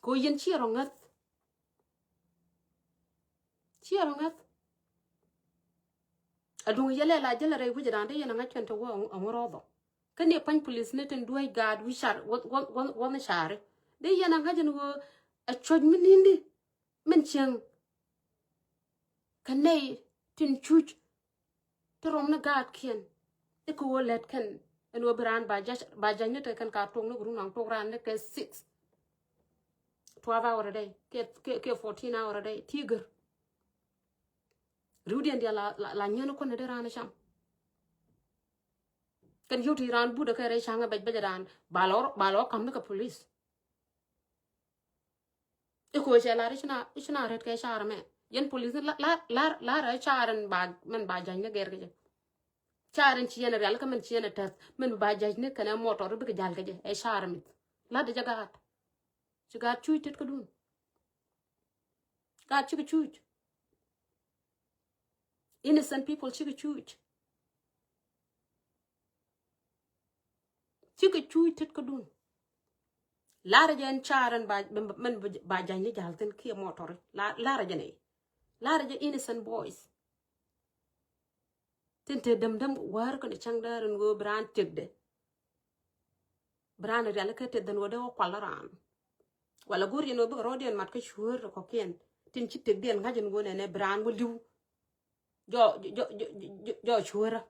Kɛ yɛn ciɛ rɔ ŋäth. Ciɛ rɔ ŋäth. Aduŋ yɛlɛ la jälɛ rɛy wi̱cɛ da̱a̱n dee yɛn a ŋa̱c kɛn te wä ɛ ŋuɔ̱t rɔɔdhɔ. Kä ni pa̱ny polisni tin duäc gaat wi̱c car wä, wä, wä, wä ni cari. Dee yɛn a ŋa̱c ɛn wä a cuɔ̱c mi ni̱n di. Min cieŋ. Kä nɛy tin cuc. Ti rɔm ni gaatkiɛn. I̱ kɛ ɣöö lät kɛn ɛn ɣöö bi raan ba jac, ba jac ni te kɛn ka tok ni kɛ run naŋ tok raan ni kɛ six, twelve hour a day, kɛ, kɛ, kɛ fourteen hour a day. Ti gär. Riwdiɛn diaal la, la, la nyieen kɔn ni dee raan cam. Kɛn yio̱w ti raan but ɛ kɛ rɛy ca̱ŋ ɛ bɛc bɛc ɛ raan ba lɔ, ba lɔ ka̱m ni kɛ police. I̱ ko̱ cɛ lar i̱ ci na, i̱ ci na rɛt kɛ car mɛ. Yɛn polis ni lar, lar, lar, lar ɛ car ɛn ba, mɛn ba ja̱ny ni gɛr kɛ jɛ. Car ɛn ci yɛn rial kä mɛn ci yɛn tɛth. Mɛn ba ja̱ny ni kɛnɛ mɔtɔr bikɛ ja̱l kɛ jɛ. Ɛ car mith. Lar dɛ jɛ gaat. Ci gaat cuc tet kädun. Gaat cikɛ cuc. Innocent people cikɛ cuc. Cikɛ cuc tet kädun. Larɛ jɛ ɛn car ɛn ba, mɛn ba ja̱ny ni ja̱l thin kiɛ mɔtɔri. La, larɛ jɛ nɛy. Larɛ jɛ innocent boys. Tin te däm däm wäär kɛn cäŋ däär ɛn ɣöö bi raan tëkdɛ. Bi raan rialikä tëth dhän wä dee wä kual raan. Wala go̱r yɛn wä bikɛ rɔɔdiɛn mat kä cuäär kɔkiɛn. Tin ci tëkdiɛn ŋa̱c ɛn wä nɛnɛ bi raan wä li̱w. Jɔ, jɔ, jɔ, jɔ, jɔ, jɔ cuäärä.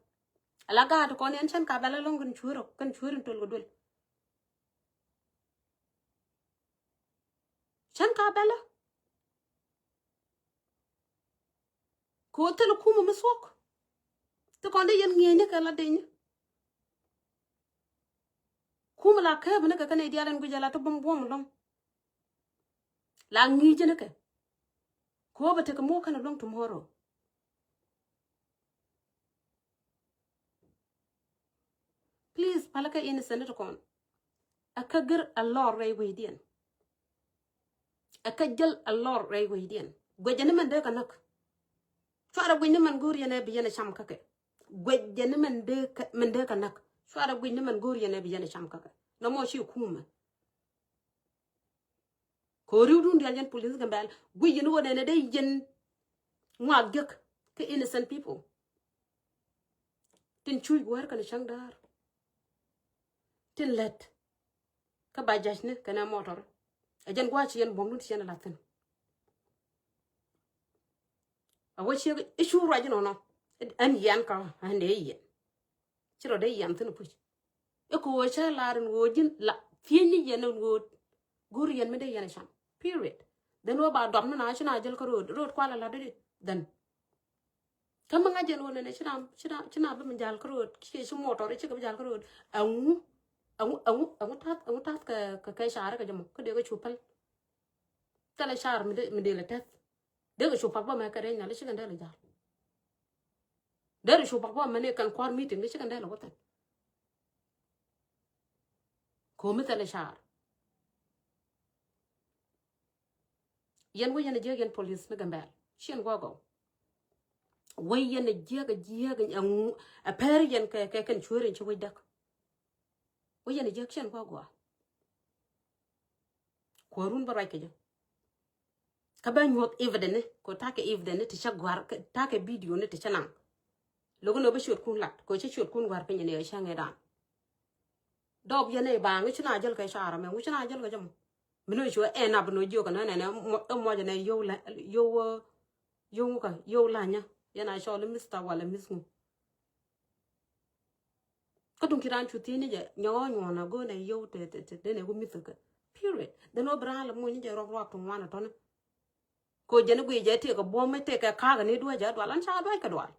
Ala gaat kɔn yɛn cän ka bɛlä lɔŋ kɛn cuäärä, kɛn cuäärä in töl kɛ duel. Cän ka bɛlä. Kɛ ɣöö thilɛ kumɛ mi thuɔ̱k. Ti kɔn dee yɛn ŋi̱eecni kɛ la deny. Kumɛ la kääpä ni kɛ kɛn i̱ diaal ɛn guic ala ti buɔ̱m buɔ̱m lɔ̱ŋ. La ŋi̱i̱cä ni kɛ. Kɛ ɣöö bɛ tekɛ muɔ̱ɔ̱k kɛn luɔ̱ŋ tomorrow. Please, palä kɛ innocent ti kɔn. Ɛ kä gir a lɔr rɛy wecdiɛn. Ɛ kä jäl a lɔr rɛy wecdiɛn. Guecɛ ni mɛn dee kɛ näk. Cuarɛ guic ni mɛn go̱o̱r yɛn ɛ bi yɛn ɛ cam kä kɛ. Guecɛ ni mɛn dee kɛ, mɛn dee kɛ näk. Cuarɛ guic ni mɛn go̱o̱r yɛn ɛ bi yɛn ɛ cam kä kɛ. Nɔmɔ ci kumɛ. Kɛ ɣöö ri̱wdun diaal yɛn polis Gambɛl guic yɛn ɣöö nɛnɛ dee yɛn ŋuak jek kä innocent people. Tin cuc wäär kɛn cäŋ däär. Tin lät kä ba ja̱cni kɛnɛ mɔtɔr. Ɛ jɛn gua̱a̱c yɛn buɔ̱mdun ti cɛn ɛ la̱thin. A wä ciek i̱ cu ruac inɔnɔ. Ɛn yɛn kä ɛn dee yɛn. Ci rɔ dee yɛn thin puc. I̱ kɛ ɣöö cä lar in ɣöö ji̱n la thiec ni yɛn in ɣöö go̱o̱r yɛn mi dee yɛn a cam. Period. Then wä ba dɔm ni na ci na jäl kä ro̱o̱d. Ro̱o̱d kualɛ la dee then. Kä mi ŋa̱c yɛn ɣöö nɛnɛ ci na, ci na, ci na bi mi jäl kä ro̱o̱d. Ci, ci mɔtɔr ci kɛ bi jäl kä ro̱o̱d. Ɛŋu, ɛŋu, ɛŋu, ɛŋu ta̱th, ɛŋu ta̱th kɛ, kɛ, kɛ car kɛ jɛ mɔ. Kä dee kɛ cu päl. Thilɛ car mi dee, mi dee lɛ tɛth. Dee kɛ cu pak bä mɛ kɛ rɛy nal ci kɛn dee lɛ jal. Dee rɛ cu pak bä mɛ ni kɛn kua̱r meeting dee ci kɛn dee lɛ wä thɛn. Ko̱mi thilɛ car. Yɛn wä yɛn a jiäk yɛn police ni Gambɛl. Ciɛn guɔ gɔw. Wä yɛn a jiäk a jiäk a ŋu a pɛr yɛn kɛ kɛ kɛn cueer in ci wec däk. Wä yɛn a jiäk ciɛn guɔ gɔw. Kuäärun bä ruac kɛ jɛ. Kä bä nyuɔth evidence ni ko takɛ evidence ni ti cä guar takɛ video ni ti cä naŋ. Logi ni wä bä ciötkun lat ko cä ciötkun guar piny ni cä ŋɛ dan. Dɔp yɛn ɛ ba ŋuci na jäl kɛ cara mɛ ŋuci na jäl kɛ jɛ mɔ. Mi ni wä cuɛ ɛn ap ni wä jiök kɛ nɛ nɛ nɛ ɛ muɔc nɛ yow la yow yow ŋukä yow lanyä yɛn a cɔl i̱ Mister wala Miss ŋu. Kä duŋ ki raan cu thiec ni jɛ nyɔk ɔ nyuɔn a go̱o̱n ɛ yio̱w te te te den ɛ ku mi̱th kɛ. Period. Then wä bi raan lɛ muc ni jɛ rɔk ruak tuŋ wan a tɔni. Ko jɛn i̱ gui jɛ tëëk kɛ buɔ̱m i̱ tëëk kɛ ka̱a̱k ni duec ɛ dual an ca duac kɛ dual.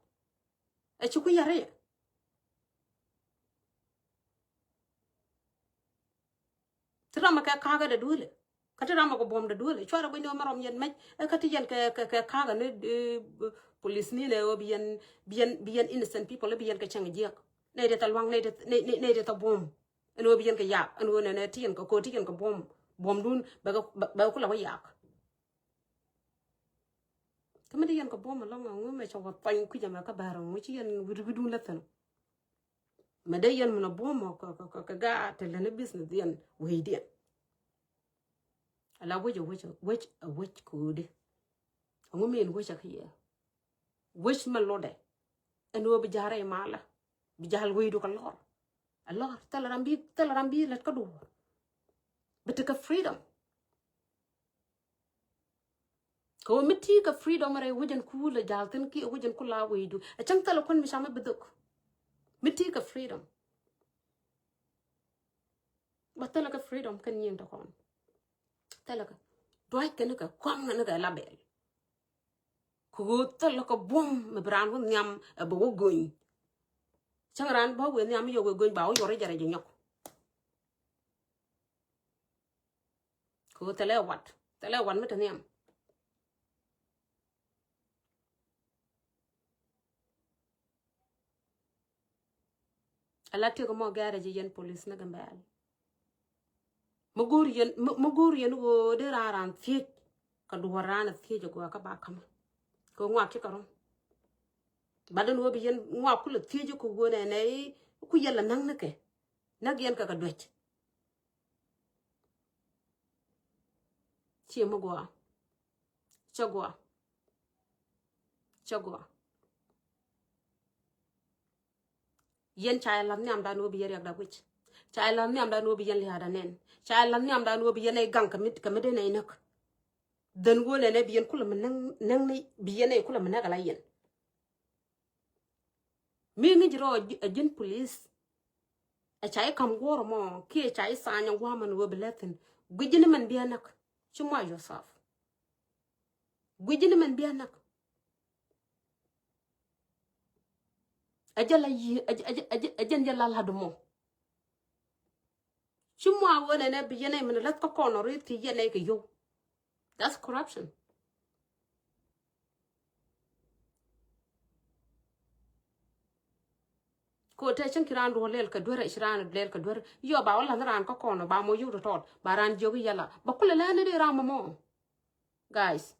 Ɛ ci ku yɛr i̱. Ti ramɛ kɛ ka̱a̱k ɛ dɛ duëlɛ. Kä ti ramɛ kɛ buɔ̱m dɛ duëlɛ cuarɛ guic ni ɣöö mɛ rɔm yɛn mɛc ɛ kä ti yɛn kɛ kɛ kɛ ka̱a̱k ɛ ni police ni nɛ ɣöö bi yɛn bi yɛn bi yɛn innocent people ɛ bi yɛn kɛ cäŋ jiɛk. Nɛy ti thɛ luaŋ nɛy ti nɛy nɛy ti thɛ buɔ̱m. Ɛn ɣöö bi yɛn kɛ yak ɛn ɣöö nɛnɛ ti yɛn kɛ ko̱o̱t ti yɛn kɛ buɔ̱m buɔ̱mdun bɛ kɛ bɛ kɛ kulɛ wä yak. Kä mi ti yɛn kɛ buɔ̱m ɛlɔ̱ŋ ɛŋu mɛ cɛ wä thuany kui̱c ɛmɛ kä bäär ɛŋu ci yɛn wi̱r wi̱dun lä thɛn. Mɛ dee yɛn min a buɔ̱m ɔ kɛ kɛ kɛ gaat te lɛn a business yɛn wecdiɛn. Ala wec a wec a wec a wec ko̱o̱di. Ɛŋu min wec a kɛ yɛ wec mɛ lotdɛ. Ɛn ɣöö bi ja̱a̱r rɛy malä bi ja̱a̱l wecdu kɛ lɔr. A lɔr thilɛ ram bi thilɛ ram bi lät kä duɔ̱ɔ̱r. Bi tekɛ freedom. Kɛ ɣöö mi ti kɛ freedom rɛy wec ɛn ku lɛ ja̱a̱l thi̱n kiɛ wec ɛn ku la wecdu ɛ cäŋ thilɛ kuän mi ca mi bi dhök. Mi ti kɛ freedom. Ba thilɛ kɛ freedom kɛn nyiŋ tɔ kɔn. Thilɛ kɛ duac kɛn kɛ kɔm kɛn kɛ la bɛl. Kɛ ɣöö thilɛ kɛ buɔ̱m mi bi raan wä nhiam ɛ bɛ wä göny. Cäŋ raan bä wëë nhiam mi yɛ wëë göny ba wä yuɔr i̱ jɛ rɛc jɛ nyɔk. Kɛ ɣöö thilɛ wat thilɛ wat mi te nhiam. Ala tiek mɔ gɛrɛ ji̱ yɛn police ni Gambɛl. Mi go̱o̱r yɛn mi go̱o̱r yɛn ɣöö dee raan raan thiec. Kɛ duɔ̱ɔ̱r raan a thiec a gɔaa kä ba ka̱mä. Kɛ ŋuak ci kɛ rɔ̱ŋ. Bat den ɣöö bi yɛn ŋuak kulɛ thiec kɛ ɣöö nɛnɛ ku yɛn la näk ni kɛ. Näk yɛn kɛ kɛ duec. Ciɛ mi gɔaa. Cä gɔaa. Cä gɔaa. Yɛn ca yɛ lath nhiamdan wä bi yɛn riɛkda guic. Ca yɛ lath nhiamdan wä bi yɛn lia̱a̱da nɛn. Ca yɛ lath nhiamdan wä bi yɛn ɛ gaŋ kɛ mi kɛ mi den ɛ näk. Dhän wä nɛn ɛ bi yɛn kulɛ mi näk näk ni bi yɛn ɛ kulɛ mi näk ala yɛn. Mi ŋi̱c rɔ a ji̱n police. Ɛ ca i̱ ka̱m guɔ̱ɔ̱r mɔ kiɛ ca i̱ tha̱a̱ny a gua̱a̱män ɣöö bi lɛthin gui̱c ji̱n mɛn bi a näk. Ci muac yourself. Gui̱c ji̱n mɛn bi a näk. Ɛ jɛ la yi̱ ɛ jɛ ɛ jɛ ɛ jɛ ɛ jɛn jɛ la la̱t mɔ. Ci muac ɣöö nɛnɛ bi yɛn ɛ min la̱th kä kɔn ɔ ri thi yɛn ɛ kɛ yio̱w. That's corruption. Ko te cin ki ran duɔ lel ka duer ci ran lel ka duer. Yo ba wala ran ka kono ba mo yuk tot ba ran jogi yala ba kula lani de ram mo. Guys,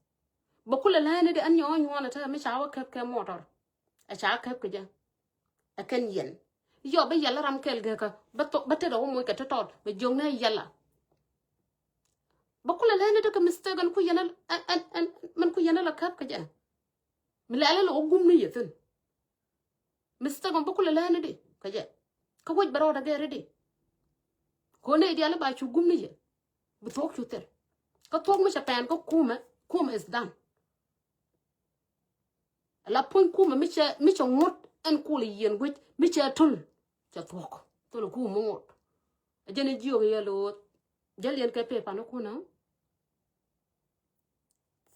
ba kula lani de an yo nyuana te mi chawa kep ke motor. A cha kep ke ja. A ken yen. Yo ba yala ram kel ge ka ba to ba te do mo ke tot ba jong ne yala. Ba kula lani de ka mistake an ku yena an an man ku yena la kep ke ja. Mi lɛl ilɛ wä gum ni yɛ thi̱n. Mistake ɔn bi kulɛ lɛn ni di kä jɛ. Kä wec bɛ rɔɔdɛ gɛɛr di. Kɛ wä nɛy diaal i̱ ba cu gum ni yɛ. Bi thuɔ̱k cu thil. Kä thuɔ̱k mi cɛ pɛn kä kumɛ, kumɛ is done. La puɔ̱ny kumɛ mi cɛ, mi cɛ ŋuɔ̱t ɛn kulɛ yiɛn wec mi cɛ tul. Cɛ thuɔ̱k. Thol kumɛ ŋuɔ̱t. Ɛ jɛn i̱ jiök yɛ lo̱o̱th. Jäl yɛn kɛ pepanikunä.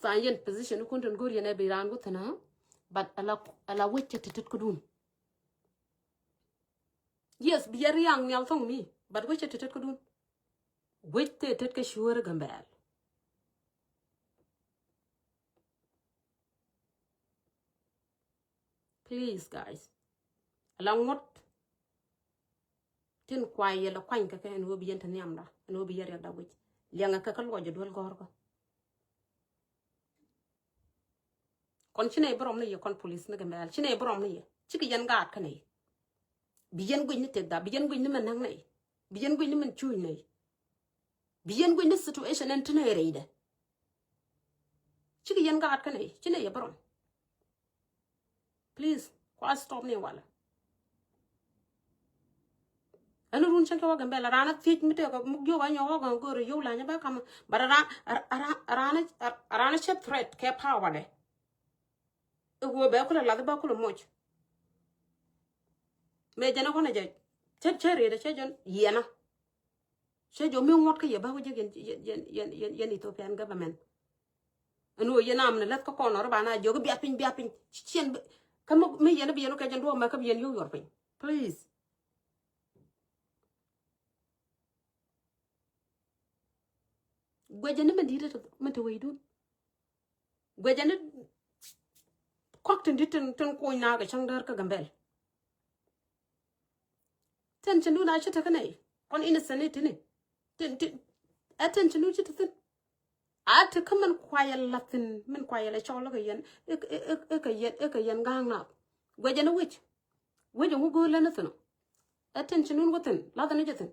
Tha̱a̱ŋ yɛn position kun tin go̱r yɛn ɛ bi raan wä thi̱n ɛ. But ala, ala wec cɛ ti̱ti̱t kädun. Yes, bi yɛ riaŋ nhial thɔŋ mi. But wec cɛ ti̱ti̱t kädun. Wec tëë tet kä cuäär Gambɛl. Please, guys. Ala ŋuɔ̱t. Tin kuay yɛ lɛ kuany kɛ kɛ ɛn ɣöö bi yɛn te nhiamda ɛn ɣöö bi yɛn riɛkda guic. Liɛŋɛ kɛ kä luɔc ɛ duel gɔ̱rkä. Kɔn ci nɛy bi rɔm ni yɛ, kɔn police ni Gambɛl ci nɛy bi rɔm ni yɛ. Cikɛ yɛn gaat kä nɛy. Bi yɛn guic ni tëkda, bi yɛn guic ni mɛn näk nɛy. Bi yɛn guic ni mɛn cuuc nɛy. Bi yɛn guic ni situation ɛn ti nɛy rɛydɛ. Cikɛ yɛn gaat kä nɛy, ci nɛy yɛ bi rɔm. Please, kua stop ni walɛ. Ɛn run cɛn kɛ wä Gambɛl, raan a thiec mi tëëk muk jiök a nyɔk wä gɔn go̱o̱r yio̱w lany bä kam. But raan, raan, raan, raan a cɛ threat kɛ power dɛ. I̱ wee bɛ kulɛ lath bä kulɛ moc. Mëë jɛn a kɔn a jɛ cɛ, cɛ riet a cɛ jɔn yiɛna. Cɛ jɔ mi ŋuɔt kä yɛ bä wä jek yɛn, yɛn, yɛn, yɛn, yɛn Ethiopian government. Ɛn ɣöö yɛn am ni läth kä kɔn ɔ rɔ ba na jiök i̱ biat piny, biat piny. Ci ciɛn bi, kä mi, mi yɛn bi yɛn wä kɛ jɛn duɔ̱ɔ̱p mɛ kä bi yɛn yio̱w yuɔr piny. Please. Guɛcɛ ni mɛn di̱t mɛn te weydun. Guɛcɛ ni kɔk tin di̱t tin, tin kuny na kɛ cäŋ däär kä Gambɛl. Tension dun a ci te kä nɛy. Kɔn innocent ni tini. Tin, tin, ɛ tension dun ci te thin. A te kä mɛn kuayɛ lath thin, mɛn kuayɛ lɛ cɔl kɛ yɛn, i̱, i̱, i̱, i̱ kɛ yɛn, i̱ kɛ yɛn ga̱a̱ŋ nath. Guɛcɛ ni wec. Wec ɛŋu go̱o̱r lɛn ni thin ɔ. Ɛ tension dun wä thin, lath ni jɛ thin.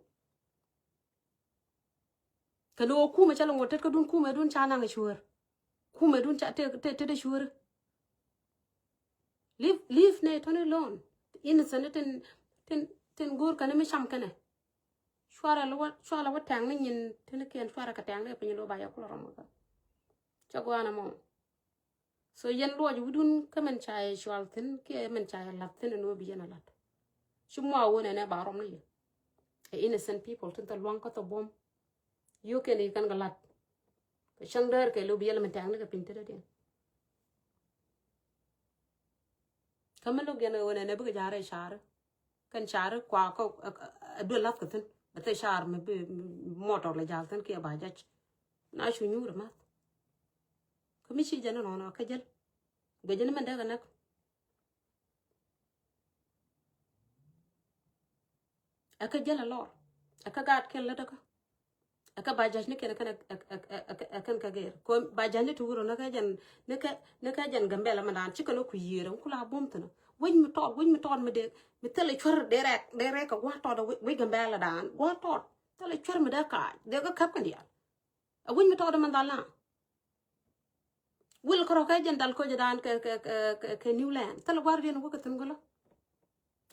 Kɛ ni wä kumɛ cä lɛ ŋuɔt tet kä dun kumɛ dun ca naŋ ɛ cuäär. Kumɛ dun ca te, te, te dee cuäär. Leave, leave nɛy tɔni alone. Innocent tin, tin, tin go̱o̱r kɛn mi cam kɛnɛ. Cuarɛ lɛ wä, cuarɛ lɛ wä tɛŋ ni nyin tin kiɛn cuarɛ kɛ tɛŋ ni piny lo ba yɛ kulɛ rɔm kɛ. Cɛ gua̱a̱n ɛmɔ. So yɛn luɔc wi̱dun kä mɛn ca yɛ cual thi̱n kiɛ mɛn ca yɛ lath thi̱n ɛn ɣöö bi yɛn a lath. Ci mua ɣöö nɛnɛ ba rɔm ni yɛ. Ɛ innocent people tin thil luaŋ kä thil buɔ̱m. Yio̱o̱kiɛn i̱ kɛn kɛ lath. Kɛ cäŋ däär kɛ lo̱ bi yɛl mɛn tɛ̈ɛ̈ŋ ni kɛ piny tetdädiɛn. Kä mi lo̱k yɛn ɣöö nɛnɛ bikɛ ja̱a̱r ɛ ca̱a̱ri. Kɛn ca̱a̱ri kua kä ɛ duel lath kɛ thi̱n bɛ thil ca̱a̱r mi bi mɔtɔr lɛ ja̱a̱l thi̱n kiɛ ba jac. Na cu nyuur ɛ math. Kä mi ci jɛn inɔnɔ kä jäl. Guecä ni mɛn dee kɛ näk. Ɛ kä jäl ɛ lɔr. Ɛ kä gaat kɛn lätdä kä. Ɛ kä ba ja̱c ni kɛn ɛ kɛn ɛ kɛn kä gɛr kɔ ba ja̱c ni ti wurɔ ni kä jɛn ni kä ni kä jɛn Gambɛla mɛ daan ci kɛn ɛ ku yiër ɛ ku la buɔ̱m thin ɛ wec mi tɔt wec mi tɔt mi dee mi thilɛ cuɛr dee rɛk dee rɛk kɛ gua̱a̱t tɔt ɛ wec Gambɛla daan gua̱a̱t tɔt thilɛ cuɛr mi dee kac dee kä käp kɛn diaal. Ɛ wec mi tɔt ɛ mɛ dhal na. Wil kärɔ̱ kɛ jɛn dal koc dan kɛ kɛ kɛ kɛ New Land thilɛ gua̱r diɛn wä kɛ thi̱n gulä.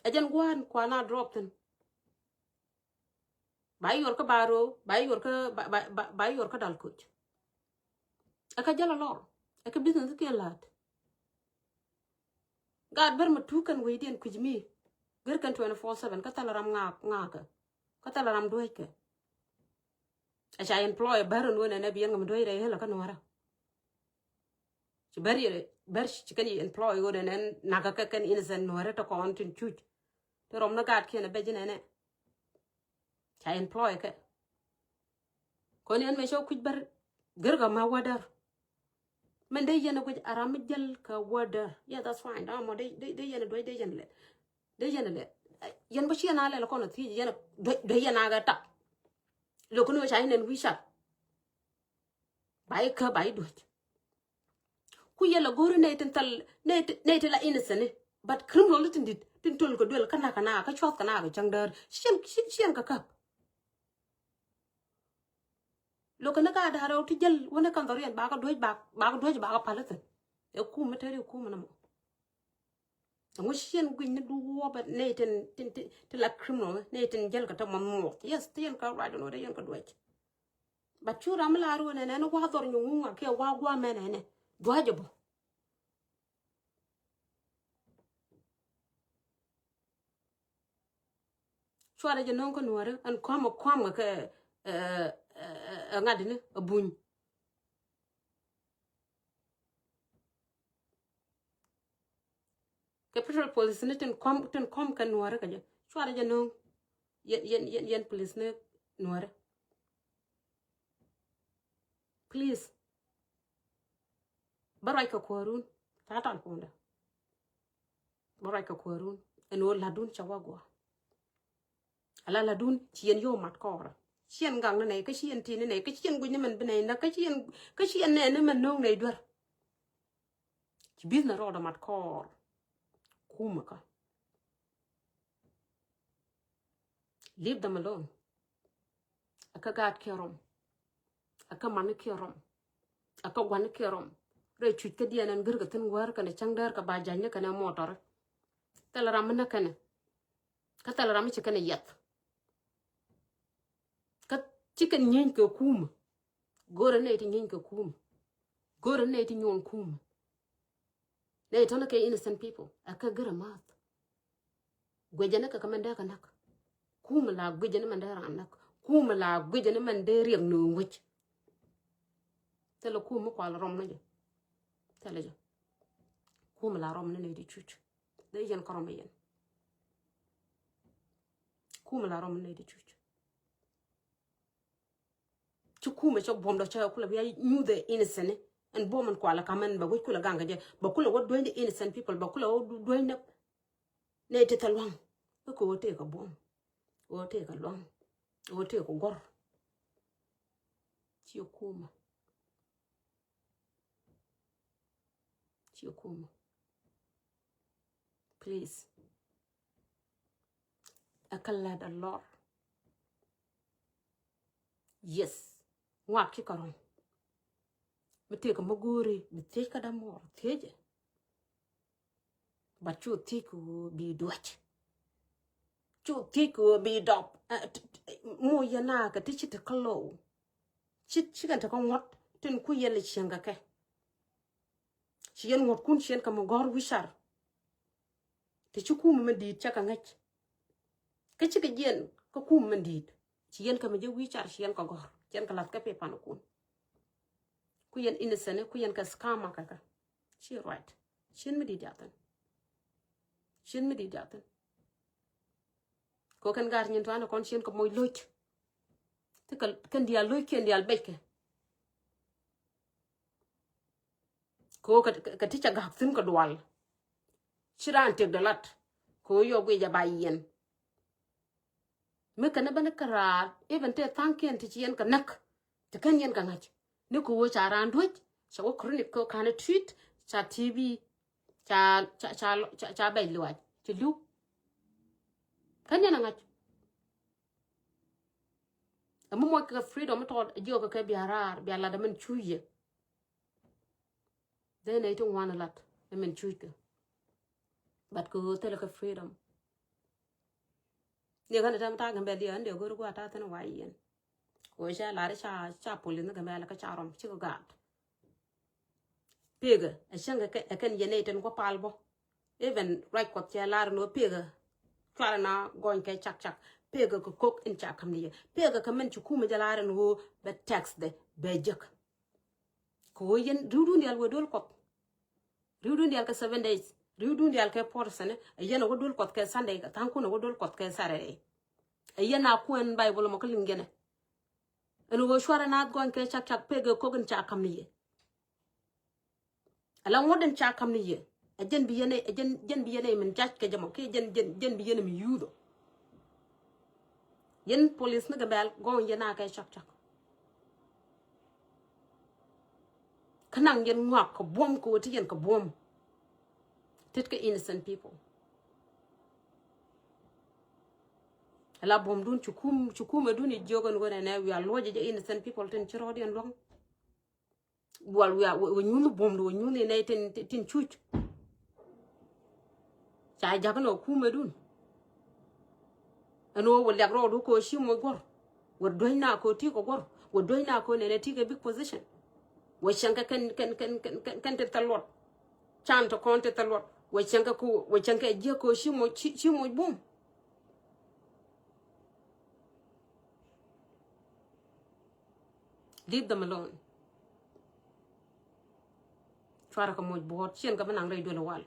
Ɛ jɛn gua̱n kuan a drop thi̱n. Ba yuɔr kä ba ro̱o̱ ba yuɔr kä ba ba ba yuɔr kä dal koc. Ɛ kä jäl a lɔr ɛ kä business kiɛn la̱t. Gaat ber ma tuuk kɛn wecdiɛn kui̱c mi. Ger kɛn twenty four seven kä thilɛ ram ŋaak ŋaakɛ kä thilɛ ram dueckɛ. A ca employ bär in wen ɛn ɛ bi yɛn ŋä mi duec rɛy ɣäl kä nuɔrä. Ci bär yɛ bär ci kɛn yɛ employ wen ɛn ɛn nakä kɛ kɛn innocent nuɔrä tɔ kɔn tin cuc. Ti rɔm ni gaat kiɛn ɛ bɛ ji̱n ɛn ɛ. Ca employ kɛ kɔn yɛn mɛ cɔ kuc bär gër kɛ ma wädär. Mɛn dee yɛn a guic a ram mi jäl kɛ wädä. Yeah, that's fine. Dama mɔ dee dee yɛn a duec dee yɛn a lɛ dee yɛn a lɛ. Yɛn bä ciɛn a lɛl kɔn a thiec yɛn a duec duec yɛn a kɛ tak. Lo̱k ni wä ca yɛn ɛn wi̱i̱ car. Ba yi kä ba yi duec. Ku yɛl a go̱o̱ri nɛy tin thal nɛy tin la innocent ni. But criminal tin dit tin töl kɛ duel kä nak kɛ nak kä cuɔth kɛ nak kɛ cäŋ däär ciɛn ciɛn kɛ käp. Lo̱k kɛ ni ka da̱a̱r rɛw ti jäl wä ni kɛn dhɔriɛn bakɛ duec bakɛ duec bakɛ pal ithin. Ɛ kum mi teri kum ni mɔ. Ɛŋu ciɛn guic ni du wuɔpɛ nɛy tin tin tin la criminal nɛy tin jäl kɛ te mɔ muɔth. Yes, ti yɛn kɛ right ni wä dee yɛn kɛ duec. But cu ram mi la ruɔ nɛnɛ ni wa dhɔr nyuŋ ŋuŋ a kiɛ wa guamɛ nɛnɛ duac ɛ bɔ. Cuarɛ jɛ no̱o̱ŋ kä nuɔ̱ɔ̱ri ɛn kɔm ɛ kɔm kɛ ɛ ɛ ŋa̱t ni ɛ buny. Kɛ federal police ni tin kɔm tin kɔm kɛ nuɔ̱ɔ̱ri kɛ jɛ cuarɛ jɛ no̱o̱ŋ. Yɛn yɛn yɛn yɛn police ni nuɔ̱ɔ̱ri. Please. Bä ruac kɛ kuäärun. Ca tal pundä. Bä ruac kɛ kuäärun ɛn ɣöö la̱tdun cɛ wä guɔ. Ala la̱tdun ci yɛn yio̱w mat kɔɔrä. Ci yɛn gaŋ ni nɛy kä ci yɛn ti̱n ni nɛy kä ci yɛn guic ni mɛn bi nɛy näk kä ci yɛn kä ci yɛn nɛɛni mɛn no̱o̱ŋ nɛy duer. Ci business rɔɔdɛ mat kɔɔr. Kumɛ kä. Leave them alone. Ɛ kä gaat kiɛ rɔm. Ɛ kä mani kiɛ rɔm. Ɛ kä guani kiɛ rɔm. Rɛy cuc kä diɛn ɛn gir kɛ thin wäär kɛnɛ cäŋ däär kɛ ba ja̱ny ni kɛnɛ mɔtɔri. Thilɛ ram mi nä kɛnɛ. Kä thilɛ ram mi ci kɛnɛ yɛth. Kä ci kɛn nyieeny kɛ kumɛ. Go̱rɛ nɛy ti nyieeny kɛ kumɛ. Go̱rɛ nɛy ti nyuɔn kumɛ. Nɛy tɔnä kɛ innocent people. Ɛ kä gir ɛ math. Guecä ni kɛ kɛ mɛn dee kɛ näk. Kumɛ la guecä ni mɛn dee ran näk. Kumɛ la guecä ni mɛn dee riɛk ni wec. Thilɛ kumɛ kual rɔm ni jɛ. Thilɛ jɛ. Kumɛ la rɔm ni nɛy ti cuc. Dee yɛn kä rɔm yɛn. Kumɛ la rɔm ni nɛy ti cuc. Ci kumɛ cɛ buɔ̱m dɔ cɛ kulɛ bia nyuthɛ innocent ni. Ɛn buɔ̱m ɛn kualɛ kamɛn bɛ wec kulɛ gaŋ kɛ jɛ. Bɛ kulɛ wä dueny the innocent people. Bɛ kulɛ wä du- dueny ni. Nɛ ti thɛ luaŋ. Kä kɛ wä tëë kɛ buɔ̱m. Wä tëë kɛ luaŋ. Wä tëë kɛ gɔr. Ci kumɛ. Ci kumɛ. Please. Ɛ kä lät a lɔr. Yes. Ŋuak ci kɛ rɔ̱ŋ. Mi tëëkɛ mi go̱o̱ri bi thiec kä dämuɔɔr thiecɛ. But cu thiec kɛ ɣöö bi duäc. Cu thiec kɛ ɣöö bi dɔp. Ɛ, t- t- mo yɛn a kɛ ti ci ti kä low. Ci ci kɛn ti kä ŋuɔ̱t tin ku yɛn lɛ cieŋ kɛ kɛ. Ci yɛn ŋuɔ̱tkun ci yɛn kɛ mi gɔ̱r wi̱car. Ti ci kumɛ mi di̱i̱t cɛ kɛ ŋäc. Kä cikɛ jiɛn kä kumɛ mi di̱i̱t ci yɛn kɛ mi jɛ wi̱i̱ car ci yɛn kɛ gɔ̱r ci yɛn kɛ lath kä pay panikun. Ku yɛn innocent ku yɛn kɛ scammer kɛ kɛ. Ci right. Ci yɛn mi di̱i̱t jathin. Ci yɛn mi di̱i̱t jathin. Ko kɛn gaat nyin tuan kɔn ci yɛn kɛ moc loc. Ti kɛ kɛn diaal loc kiɛn diaal bec kɛ. Kɛ ɣöö kɛ, kɛ, kɛ ti ca gak thi̱n kɛ dual. Ci raan tëkdɛ lat. Kɛ ɣöö yɔ guic a ba yiɛn. Mi kɛn ɛ ben kä raar, even tëë tha̱a̱ŋkiɛn ti ci yɛn kɛ näk. Ti kɛn yɛn kɛ ŋa̱c. Ni kɛ ɣöö ca raan duec, ca wä chronic kɛ ɣöö ka̱n ɛ treat, ca T B, ca, ca, ca, ca, ca bɛc luaac, ci li̱w. Kɛn yɛn ɛ ŋa̱c. Ɛ mi moc kɛ freedom mi tɔɔt, ɛ jiɔkɛ kɛ bia raar, bia lat ɛ min cuc yɛ. Dee nɛy ti ŋuan lat ɛ min cuckɛ. But kɛ ɣöö thilɛ kɛ freedom. Ni kɛn tɛm ta̱a̱ Gambɛl diɛ ɛn dee go̱r gua̱a̱ ta̱a̱ thin wa yiɛn. Kɛ ɣöö cɛ lar ca, ca police ni Gambɛl kä ca rɔm cikɛ gaat. Pekɛ ɛ cäŋ kɛ kɛ ɛ kɛn yɛn nɛy tin gua̱ pal bä. Even ruac Kuɔth cɛ lar ni ɣöö pekɛ cuarɛ na gɔny kɛ cak cak. Pekɛ kɛ kok in ca käm ni yɛ. Pekɛ kɛ min ci kumɛ jɛ lar ni ɣöö bɛ tax dɛ bɛ jek. Kɛ ɣöö yɛn ri̱wdun diaal wee duel Kuɔth. Ri̱wdun diaal kɛ seven days. Ri̱wdun diaal kɛ four sɛnɛ. Ɛ yɛn ɛ wä duel Kuɔth kɛ Sunday kɛ tha̱a̱ŋkun ɛ wä duel Kuɔth kɛ Saturday. Ɛ yɛn a kuɛn Bible mɔ kä liŋ yɛnɛ. Ɛn ɣöö cuarɛ naath gɔny kɛ cak cak pek ɛ kok in ca ka̱m ni yɛ. Ala ŋuɔ̱t in ca ka̱m ni yɛ. Ɛ jɛn bi yɛn ɛ, ɛ jɛn, jɛn bi yɛn ɛ min jac kɛ jɛ mɔ kiɛ jɛn, jɛn, jɛn bi yɛn ɛ min yuuth ɔ. Yɛn police ni Gambɛl gɔny yɛn a kɛ cak cak. Kä naŋ yɛn ŋuak kɛ buɔ̱m kɛ ɣöö ti yɛn kɛ buɔ̱m. Tet kɛ innocent people. Ala buɔ̱mdun ci kum, ci kumɛdun i̱ jiök ɛn ɣöö nɛnɛ wiaa luɔcɛ jɛ innocent people tin ci rɔɔdiɛn luäŋ. Wal wiaa wä nyuuth buɔ̱mdu wä nyuuth inɛ tin, tin cuc. Ca ja̱k ni ɔ kumɛdun. Ɛn ɣöö wä liak rɔɔdu kɛ ɣöö ci moc guɔ̱r. Wä duäc na kɛ ɣöö ti kɛ guɔ̱r. Wä duäc na kɛ ɣöö nɛnɛ ti kɛ big position. Wä cäŋ kɛ kɛn, kɛn, kɛn, kɛn, kɛn, kɛn ti thil luɔt. Can ti kɔn ti thil luɔt. Wä cäŋ kɛ kɛ, wä cäŋ kɛ jiäk kɛ ɣöö ci moc, ci, ci moc buɔ̱m. Leave them alone. Cuarɛ kɛ moc buɔ̱ɔ̱t, ciɛn kɛ bi naŋ rɛy duel wal.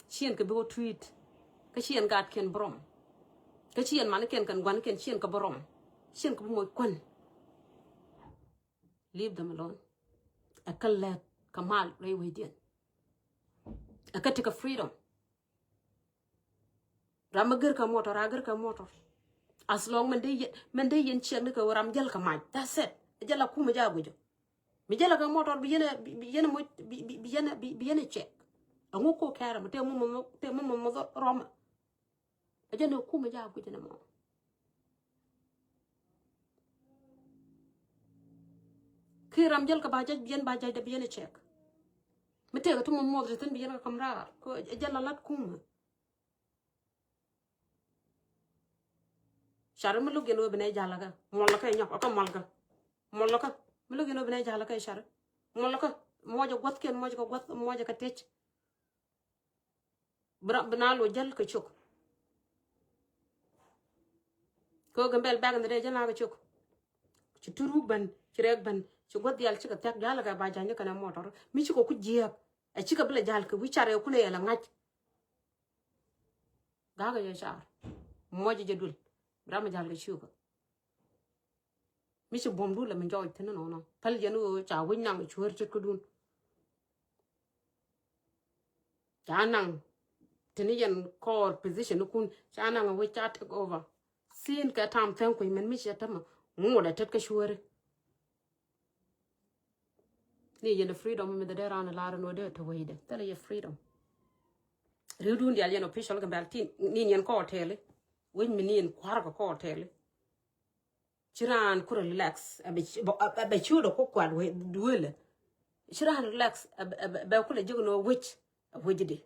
Ciɛn kɛ bi wä tui̱t. Kä ciɛn gaatkiɛn bi rɔm. Kä ciɛn manikiɛn kɛn gua̱nikiɛn ciɛn kɛ bi rɔm. Ciɛn kɛ bi moc kuän. Leave them alone. Ɛ kä lɛk kɛ mal rɛy wecdiɛn. Ɛ kä ti kɛ freedom. Ram mi gër kɛ motor, a gër kɛ motor. As long mɛn dee yɛn, mɛn dee yɛn ciɛk ni kɛ ram jäl kɛ mac. That's it. Jäl a kumɛ ja guic ɔ. Mi jälɛ kɛ mɔtɔr bi yɛn bi yɛn mɔ bi yɛn bi yɛn cɛk. Ɛŋu ko kɛrɛ mɔ te mɔ mɔ te mɔ mɔ mɔ rɔmɛ. Ɛ jɛn ɛ kumɛ jɛ a guic ɛn ɛmɔ. Ki ram jäl kɛ ba jɛc bi yɛn ba jɛc dɛ bi yɛn ɛ cɛk. Mi tëëkɛ ti mɔ muɔth ti thin bi yɛn kɛ kam raar kɛ ɛ jäl a lat kumɛ. Cari mi luk yɛn wee bi nɛ jal kä muɔl kä nyɔk kä muɔl kä muɔl kä mi luk yɛn wee bi nɛ jal kä cari muɔl kä muɔc ɛ guath kiɛn muɔc kä guath muɔc kä tec. Bi na lo jäl kä cok. Kɛ wee Gambel back in the day jäl na kä cok. Ci turuk ben ci rɛk ben ci guath dial ci kɛ thiak jal kä ba jany kɛ nɛ mɔtɔr mi ci kɛ ku jiɛk. Ɛ ci kɛ bi lɛ jal kɛ wi̱c cari kɛ kulɛ yɛ lɛ ŋa̱c. Ga̱a̱kɛ jɛ car muɔcɛ jɛ duël. Bi ram mi ja̱l kɛ ciökä. Mi ci buɔ̱mdun lɛ mi jɔɔc thi̱n nɔnɔ päl yɛn ɣöö ca wi̱c naŋ cuäär ce̱tkädun. Ca naŋ tini yɛn kɔɔr position ikun ca naŋ a wi̱c ca take over. Thin kɛ tam thɛŋ kui̱ mɛn mi ciɛ tämɛ ŋuudɛ tetkä cuääri. Ni yɛn freedom mi dee raan lar ni wä dee te wecdɛ thilɛ yɛ freedom. Ri̱wdun dial yɛn official kɛ bɛl tin ni yɛn kɔɔr tɛli. Wec mi ni yɛn kua̱r kɛ kɔɔr tɛli. Ci raan ku relax a bɛ ciöt a ku kuat wec duëlɛ. Ci raan relax a bɛ ku lɛ ji̱k ni wä wec a wecdi.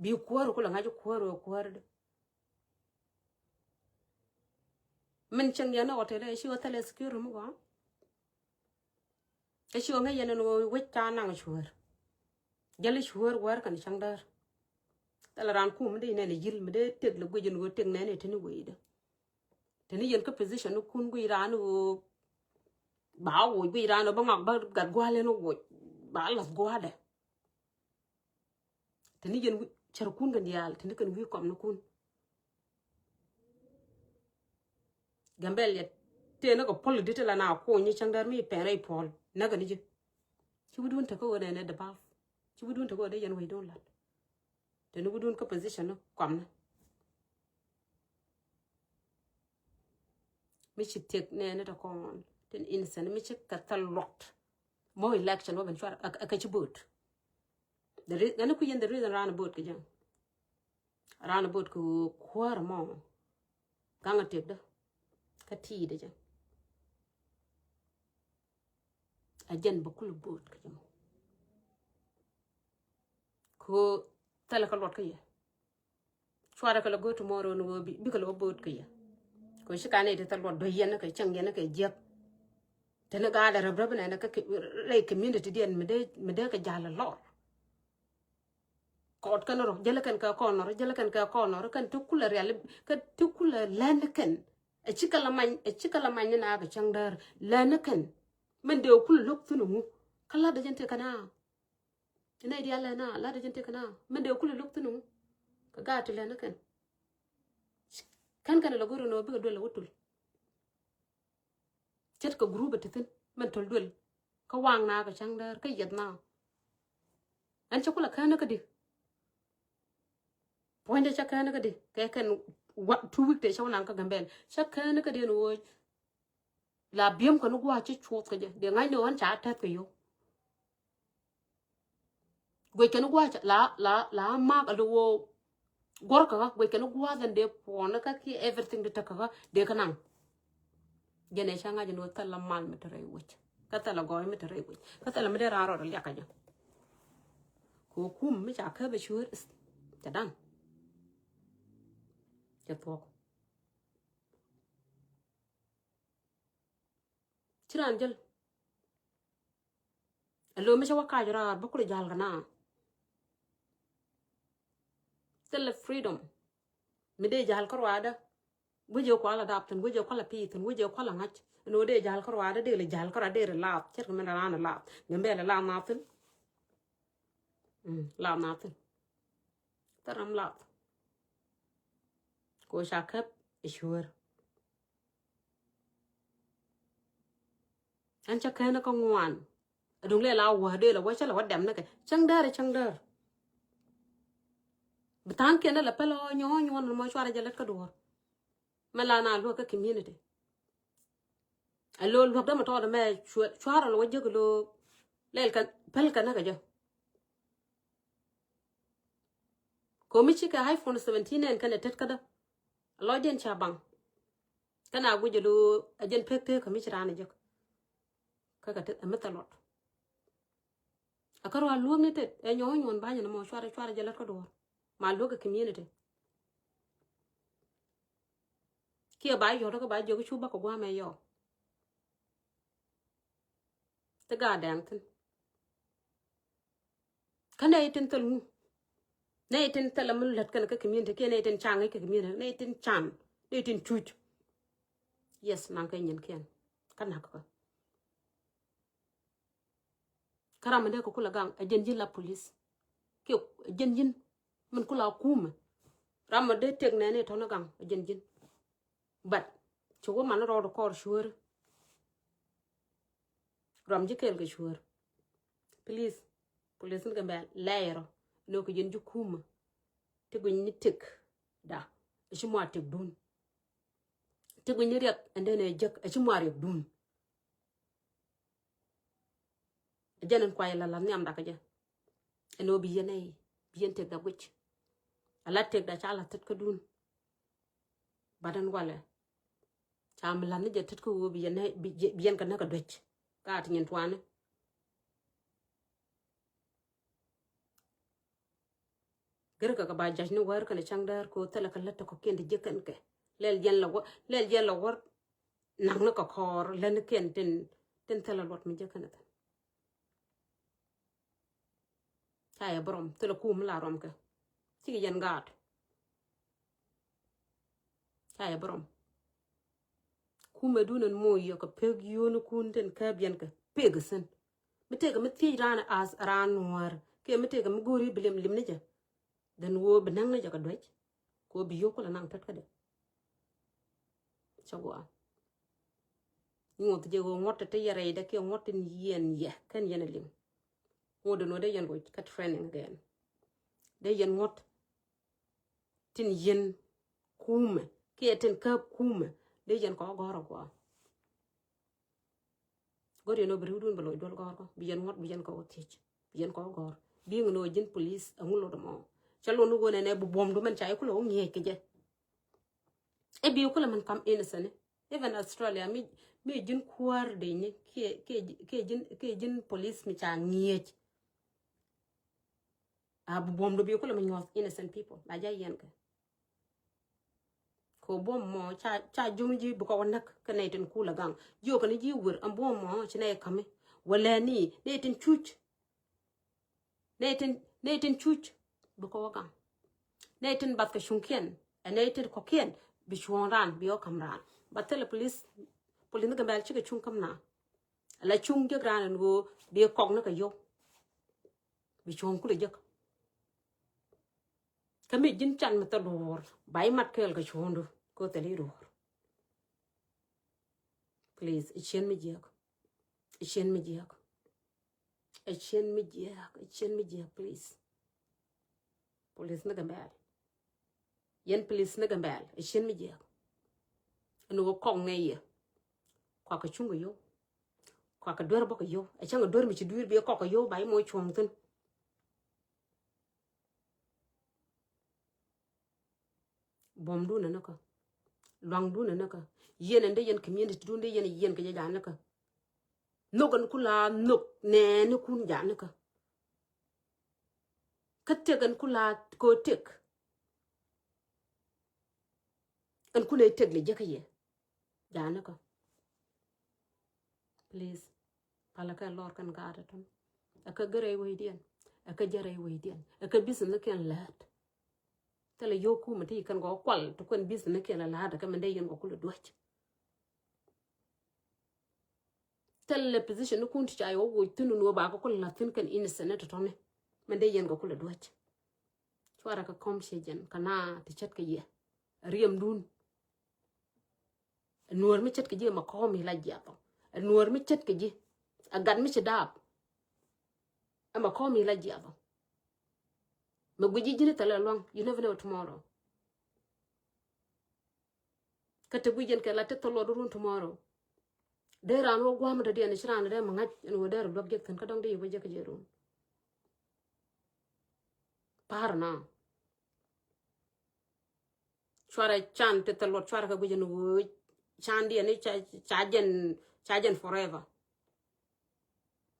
Bi kuäär ku lɛ ŋa̱c kuäär wä kuäär di. Min cieŋ yɛn ni hotel ɛ ci wä thilɛ security mi gɔaa. Ɛ ci wä ŋäc yɛn ni wä wec ca naŋ cuäär. Jäl cuäär wäär kɛn cäŋ däär. Thilɛ raan kum mi dee nɛn ɛ yil mi dee tëk lɛ guic ni wä tëk nɛn ɛ tini wecdä. Tini yɛn kä position ni kun guic raan ni wä ba woc guic raan ni wä ba ŋak ba gat gua̱a̱l ɛn woc ba lath gua̱a̱dɛ. Tini yɛn cär kun kɛn diaal tini kɛn wi̱i̱ kɔm ni kun. Gambel yɛ tëë ni kɛ pɔl dit la na kuny ni cäŋ däär mi pɛn rɛy puɔl näkɛ ni ji̱. Ci wi̱dun tekä ɣöö nɛn ɛ dɛ bal. Ci wi̱dun tekä ɣöö dee yɛn wecdun lat. Tini wi̱dun kä position ni kɔm ni. Mi ci thiek nɛɛni tɔ kɔn tin innocent mi ci kɛ thil luɔt. Mɔ election wä ben cuar a kɛ ci vote. Nɛni kui̱ yɛn the reason raan vote kɛ jɛ. Raan vote kɛ kuäär mɔ. Gaŋ a tiek dä kä ti̱i̱ dä jɛ. A jɛn bä kul vote kɛ jɛ mɔ. Kɛ thilɛ kɛ luɔt kä yɛ. Cuarɛ kɛ lɛ go̱o̱r tomorrow ni ɣöö bikɛ lɛ wä bo̱o̱t kɛ yɛ. Kɛ ci kan i̱ ti thil luɔt dɔ̱c yɛn kɛ cäŋ yɛn kɛ jiäk. Teni gaat ɛ räp räp nɛn kɛ rɛy community diɛn mi dee kɛ ja̱l ɛ lɔr. Kɔɔt kɛn rɔ jälɛ kɛn kɛ kɔn nɔr jälɛ kɛn kɛ kɔn nɔr kɛn ti kulɛ rial kɛn ti kulɛ lɛn kɛn. Ɛ ci kɛ la many ɛ ci kɛ la many ni na kɛ cäŋ däär lɛn kɛn. Mɛn dee kulɛ lo̱k thin ŋu kä lat dee jɛn ti kɛn a. Inɛ diaal lɛ na lat jɛn tëk na mɛn dee kulɛ lo̱k thi̱n ŋu. Kɛ gaat ti lɛn ni kɛn. Kɛn kɛn lɛ go̱r inɔ bikɛ duel lɛ wä tul. Ce̱tkɛ group ɛ ti thi̱n mɛn töl duel. Kä waŋ na kɛ cäŋ däär kä yɛth na. Ɛn cɛ kulɛ kään ni kä di. Puɔ̱nydɛ cɛ kään ni kä di kɛ kɛn two week tëë cɛ wä naŋ kä Gambɛl cɛ kään ni kä di ɛn ɣöö. La bi̱em kɛn gua̱a̱c ci cuɔth kɛ jɛ dee ŋa̱cni ɣän ca tɛth kɛ yio̱w. Guec kɛn gua̱a̱c la la la mak a lo̱ ɣöö guɔ̱r kɛ ɣä guec kɛn gua̱a̱c ɛn dee puɔ̱n kä kiɛ everything di tek kɛ ɣä dee kä naŋ. Jɛn ɛ ca ŋa̱c ɛn ɣöö thɛl la mal mi te rɛy wec kä thɛl la gɔɔy mi te rɛy wec kä thɛl la mi dee raan rɔɔd liak kɛ jɛ. Kɛ ɣöö kum mi ca käp ɛ cueer cɛ da̱ŋ. Cɛ thuɔ̱k. Ci raan jäl. Ɛ lo̱o̱ mi cä wä kac raar bä kulɛ ja̱l kɛ na. Thilɛ freedom. Mi dee ja̱l kä ruaadä. Guic jɛ kualɛ dap thi̱n, guic jɛ kualɛ pi̱i̱ thi̱n, guic jɛ kualɛ ŋa̱c. Ɛn ɣöö dee ja̱l kä ruaadä, dee lɛ ja̱l kä ruaadä, dee lɛ laath. Ce̱tkɛ min raan laath. Min bɛl lɛ laath na thi̱n. Mm, laath na thi̱n. Thil ram laath. Kɛ ɣöö ca käp ɛ cuäär. Ɛn cä kɛn kä ŋuan. Aduŋ lɛ la wä dee la wä cä la wä dɛm ni kɛ cäŋ däär cäŋ däär. Bi tha̱a̱ŋ kiɛn dee la pɛl ɔ nyɔɔ nyuɔn mɔ cuarɛ jɛ lät kä duɔ̱ɔ̱r. Mɛ la na luäk kä community. Ɛ lo luɔ̱k dämɛ tɔɔdɛ mɛ cua̱r ɛ lo wä jek lo lɛl kɛn päl kɛn näkɛ jɛ. Komi cikɛ iPhone seventeen ɛn kɛn ɛ tet kädä. Lɔcdiɛn ca baŋ. Kɛn a guic ɛ lo ɛ jɛn pek tek kä mi ci raan ɛ jek. Kä kɛ tet ɛ mi thɛ luɔt. A kä ruaal luɔ̱k ni tet ɛ nyɔ̱ɔ̱ŋ nyuɔ̱n ba̱nyɛ ni mɔ cuarɛ cuarɛ jɛ lät kä duɔ̱ɔ̱r. Ma luɔ̱k kɛ community. Kiɛ ba yɔ̱t kä ba jiök cu bä kɛ gua̱a̱mɛ yɔɔ. Ti gaat dɛŋ thin. Kä nɛ itin thil ŋu? Nɛ itin thil mi lät kɛn kä community kiɛ nɛ itin caŋ kä community nɛ itin can nɛ itin cuc. Yes, naŋ kɛ nyin kiɛn. Kä nak kä. Kä ram mi dee kɛ kulɛ gaŋ ɛ jɛn ji̱n la police. Kiɛ ɛ jɛn ji̱n min kulɛ kumɛ. Ram mi dee tek nɛni tɔni gaŋ ɛ jɛn ji̱n. But ci wä man rɔɔd kɔɔr cuäri. Ram ji̱ kɛɛl kɛ cuäär. Please, police ni kɛ bɛ lɛɛrɔ ni kɛ jɛn ji̱ kumɛ. Ti guic ni tek da ɛ ci mua tek dun. Ti guic ni riɛk ɛn dee nɛ jek ɛ ci mua riɛk dun. Ɛ jɛn in kuay la la nhiam dak jɛ. Ɛn ɣöö bi yɛn ɛ bi yɛn tek da guic. A la tek da ca la thit kä dun. Bat ɛn walɛ ca mi la̱th ni jɛ tet kä ɣöö bi yɛn bi yɛn kɛ näk a duec. Ka ti nyin tuani. Gɛr kɛ kɛ ba jac ni wär kɛn cäŋ däär kɛ ɣöö thilɛ kɛ lät tɛ kɔ̱kiɛn ti jiäk kɛn kɛ lɛl jiɛn la wär lɛl jiɛn la wär. Naŋ ni kɛ kɔɔr lät ni kiɛn tin tin thilɛ luɔt mi jiäk kɛn kɛ. Ca yɛ bi rɔm thilɛ kum mi la rɔm kɛ. Cikɛ yɛn gaat. Ca yɛ bi rɔm. Kumɛ dun ɛn moc yɔ kɛ pek yio̱o̱nikun tin kääp yɛn kɛ pek ɛ thin. Mi tëëkɛ mi thiec raan as raan nuäär kiɛ mi tëëkɛ mi go̱o̱ri bi lim lim ni jɛ. Then woo bi näŋ ni jɛ kɛ duec. Kɛ woo bi yio̱o̱k kulɛ naŋ tet kädɛ. Cɛ gua̱a̱. Ŋuɔth jɛ ɣöö ŋuɔ̱t ti yɛ rɛydɛ kiɛ ŋuɔ̱t tin yiɛn yɛ kɛn yɛn a liŋ. Ŋuɔ̱t dee nuɔ̱t dee yɛn ruc kä training again. Dee yɛn ŋuɔ̱t tin yiɛn kumɛ kiɛ tin käp kumɛ dee yɛn kɔ gɔ̱r a gua̱a̱. Go̱r yɛn ɔ bi ri̱wdun bɛ loc duɔl gɔ̱r kɔ bi yɛn ŋuɔ̱t bi yɛn kɔ thiec bi yɛn kɔ gɔ̱r. Bi ŋun ɔ ji̱n police a ŋun lot mɔ. Cɛ lot ni ɣöö nɛnɛ bi buɔ̱mdu mɛn ca i̱ kulɛ wä ŋi̱eec kɛ jɛ. I̱ bi kulɛ mɛn kam innocent ni. Even Australia mi mi ji̱n kuäär dee ni kiɛ kiɛ kiɛ ji̱n kiɛ ji̱n police mi ca ŋi̱eec. A bi buɔ̱mdu bi kulɛ mi nyuɔth innocent people la ja yɛn kɛ. Kɛ buɔ̱m mɔ ca ca jum ji̱ bi kɔ wä näk kɛ nɛy tin kulɛ gaŋ ji̱ ɔ kɛn ji̱ wir ɛn buɔ̱m mɔ ci nɛy kämi. Wä lɛ ni nɛy tin cuc. Nɛy tin nɛy tin cuc bi kɔ wä gaŋ. Nɛy tin bath kɛ cuŋkiɛn ɛ nɛy tin kɔkiɛn bi cuɔ̱ɔ̱ŋ raan bi ɔ käm raan. Ba thilɛ police police ni Gambɛl cikɛ cuŋ käm na. La cuŋ jek raan ɛn ɣöö bi kɔk ni kɛ yio̱w. Bi cuɔ̱ɔ̱ŋ kulɛ jek. Kä mi ji̱n can mi thil duɔ̱ɔ̱r ba i̱ mat kɛɛl kɛ cuɔ̱ɔ̱ŋdu kɛ thil i̱ duɔ̱ɔ̱r. Please, iciɛn mi jiääk. Iciɛn mi jiääk. Iciɛn mi jiääk. Iciɛn mi jiääk, please. Police ni Gambɛl. Yɛn police ni Gambɛl iciɛn mi jiääk. Ɛn ɣöö kɔk ŋɛc yɛ. Kuakɛ cuŋ kɛ yio̱w. Kuakɛ duer bä kɛ yio̱w. Ɛ cäŋ ɛ duer mi ci dui̱r bi kɔk kɛ yio̱w ba i̱ moc cuɔ̱ɔ̱ŋ thi̱n. Buɔ̱mdun ɛ ni kä. Luaŋdun ɛ ni kä. Yɛn ɛn dee yɛn community dun dee yɛn yɛn kɛ jɛ ja̱ ni kä. Nhök ɛn kula nhök nɛɛnikun ja̱ ni kä. Kä tëk ɛn kula kɛ tek. Ɛn kun ɛ tek lɛ jek kä yɛ. Ja̱ ni kä. Please. Palä kɛ lɔr kɛn gaat ɛ tɔn. Ɛ kä gɛ rɛy wecdiɛn. Ɛ kä jɛ rɛy wecdiɛn. Ɛ kä business ni kiɛn läät. Thilɛ yio̱w kumɛ ti kɛn gɔɔ kual ti kuɛn business ni kiɛn läät ɛ kä mɛn dee yɛn gɔɔ kulɛ duäc. Thilɛ position ni kun ti ca yɛ wä woc thin ni wä ba kɛ kulɛ la̱th thin kɛn innocent ni tɔtɔni. Mɛn dee yɛn gɔɔ kulɛ duäc. Cuarɛ kɛ kɔm ciɛ jɛn kɛ na ti ce̱tkɛ yɛ. Riɛmdun. Ɛ nuɔ̱ɔ̱r mi ce̱tkɛ ji̱ ɛmɛ kɔm i̱ la jiathɔ. Ɛ nuɔ̱ɔ̱r mi ce̱tkɛ ji̱. Ɛ gat mi ci daap. Ɛmɛ kɔm i̱ la jiathɔ. Mɛ guic ji̱ ji̱n thilɛ luaŋ. You never know tomorrow. Kä te guic yɛn kɛ la te thil luɔt run tomorrow. Dee raan wä gua̱a̱m dɔ̱diɛn ci raan dee mi ŋa̱c ɛn ɣöö dee rɔ luäk jek thi̱n kä dɔ̱ŋ dee yɛ wä jek kɛ jɛ run. Pa̱a̱r na. Cuarɛ can ti thil luɔt cuarɛ kɛ guic ɛn ɣöö candiɛn ni ca, ca jɛn, ca jɛn forever.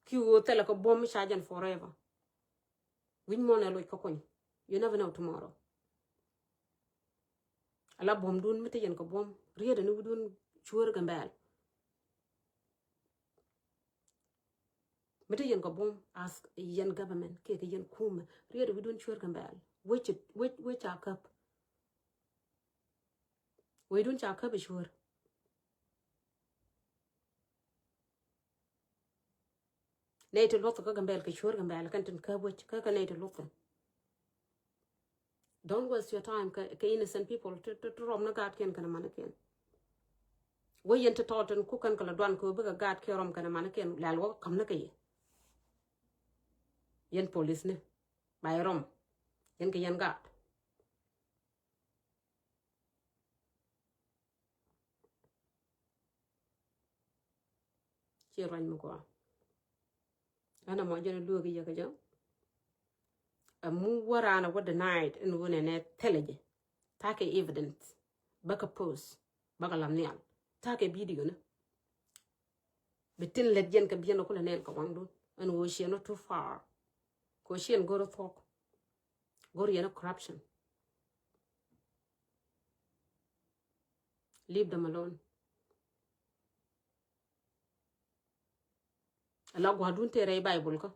Ki ɣöö thilɛ kɛ buɔ̱m ca jɛn forever. Wi̱c muɔ̱n ɛ loc kä kuny. You never know tomorrow. Ala buɔ̱mdun mi te yɛn kɛ buɔ̱m rietdɛ ni wi̱cdun cuäär Gambɛl. Mi te yɛn kɛ buɔ̱m as yɛn government kiɛ kɛ yɛn kumɛ rietdɛ wi̱cdun cuäär Gambɛl. Wec, wec, wec ca käp. Wecdun ca käp ɛ cuäär. Nɛy ti luɔth kä Gambɛl kɛ cuäär Gambɛl kɛn tin käp wec kä kɛ nɛy ti luɔth kɛn. Don't waste your time kɛ, kɛ innocent people ti, ti, ti rɔm ni gaatkiɛn kɛn manikiɛn. Wec yɛn ti tɔɔt tin ku kɛn kɛ la duan kɛ bikɛ gaatkiɛn rɔm kɛn manikiɛn lɛl wä käm ni kɛ yɛ. Yɛn police ni ba yɛ rɔm yɛn kɛ yɛn gaat. Ci ruac mi gɔaa. Ɛn amɔ jɛn lueek yɛ kɛ jɛ. Ɛmu wä raan a wä denied ɛn wä nɛnɛ thilɛ jɛ. Ta̱kɛ evidence. Bäkɛ post. Bäkɛ lam nhial. Ta̱kɛ video ni. Bi tin lät jɛn kɛ biɛn kulɛ nɛn kɛ waŋdun. Ɛn wä ciɛn wä too far. Kɛ wä ciɛn go̱r thuɔk. Go̱r yɛn corruption. Leave them alone. Ala gua̱dun te rɛy Bible kä.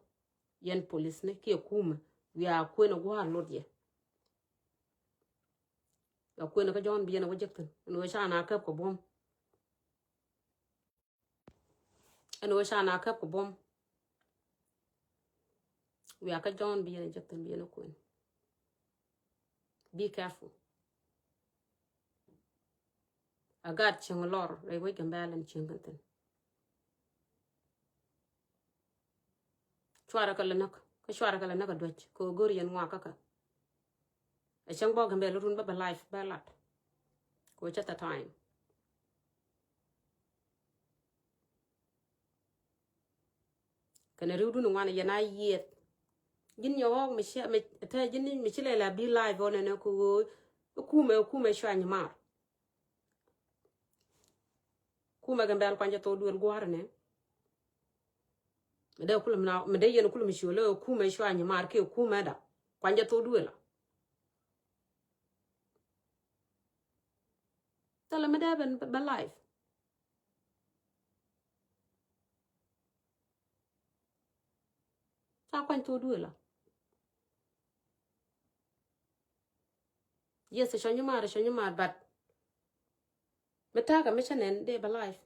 Yɛn police ni kiɛ kumɛ. Wiaa kuën a gua̱a̱r lot yɛ. Wiaa kuën a kä Jɔ̱ɔ̱n bi yɛn a wä jek thi̱n. Ɛn wä ca na käp kɛ buɔ̱m. Ɛn wä ca na käp kɛ buɔ̱m. Wiaa kä Jɔ̱ɔ̱n bi yɛn a jek thi̱n bi yɛn a kuën. Be careful. A gaat cieŋ lɔr rɛy wec Gambɛl ɛn cieŋ kɛn thi̱n. Cuarɛ kɛ lɛ näk kä cuarɛ kɛ lɛ näk a duäc kɛ ɣöö go̱r yɛn ŋuak kä kɛ. A cäŋ bä Gambɛl run bä bɛ life bɛ lat. Kɛ ɣöö cä the time. Kɛnɛ riwdun ŋuan yɛn a yieth. Ji̱n nyɛ ɣɔɔk mi ci, mi te ji̱n mi ci lɛ la bi live ɔ nɛnɛ kɛ ɣöö kumɛ, kumɛ cua nyimar. Kumɛ Gambɛl kuany jɛ thok duël gua̱a̱r nɛ. Mi dee kulɛ mi na, mi dee yɛn kulɛ mi ciö lɛ kumɛ cua nyimar kiɛ kumɛ da. Kuany jɛ thok duël a. Thilɛ mi dee ben bɛ live. Ca kuany thok duël a. Yes, cua nyimar, cua nyimar, but mi ta̱a̱ kɛ mi cä nɛn dee bɛ live.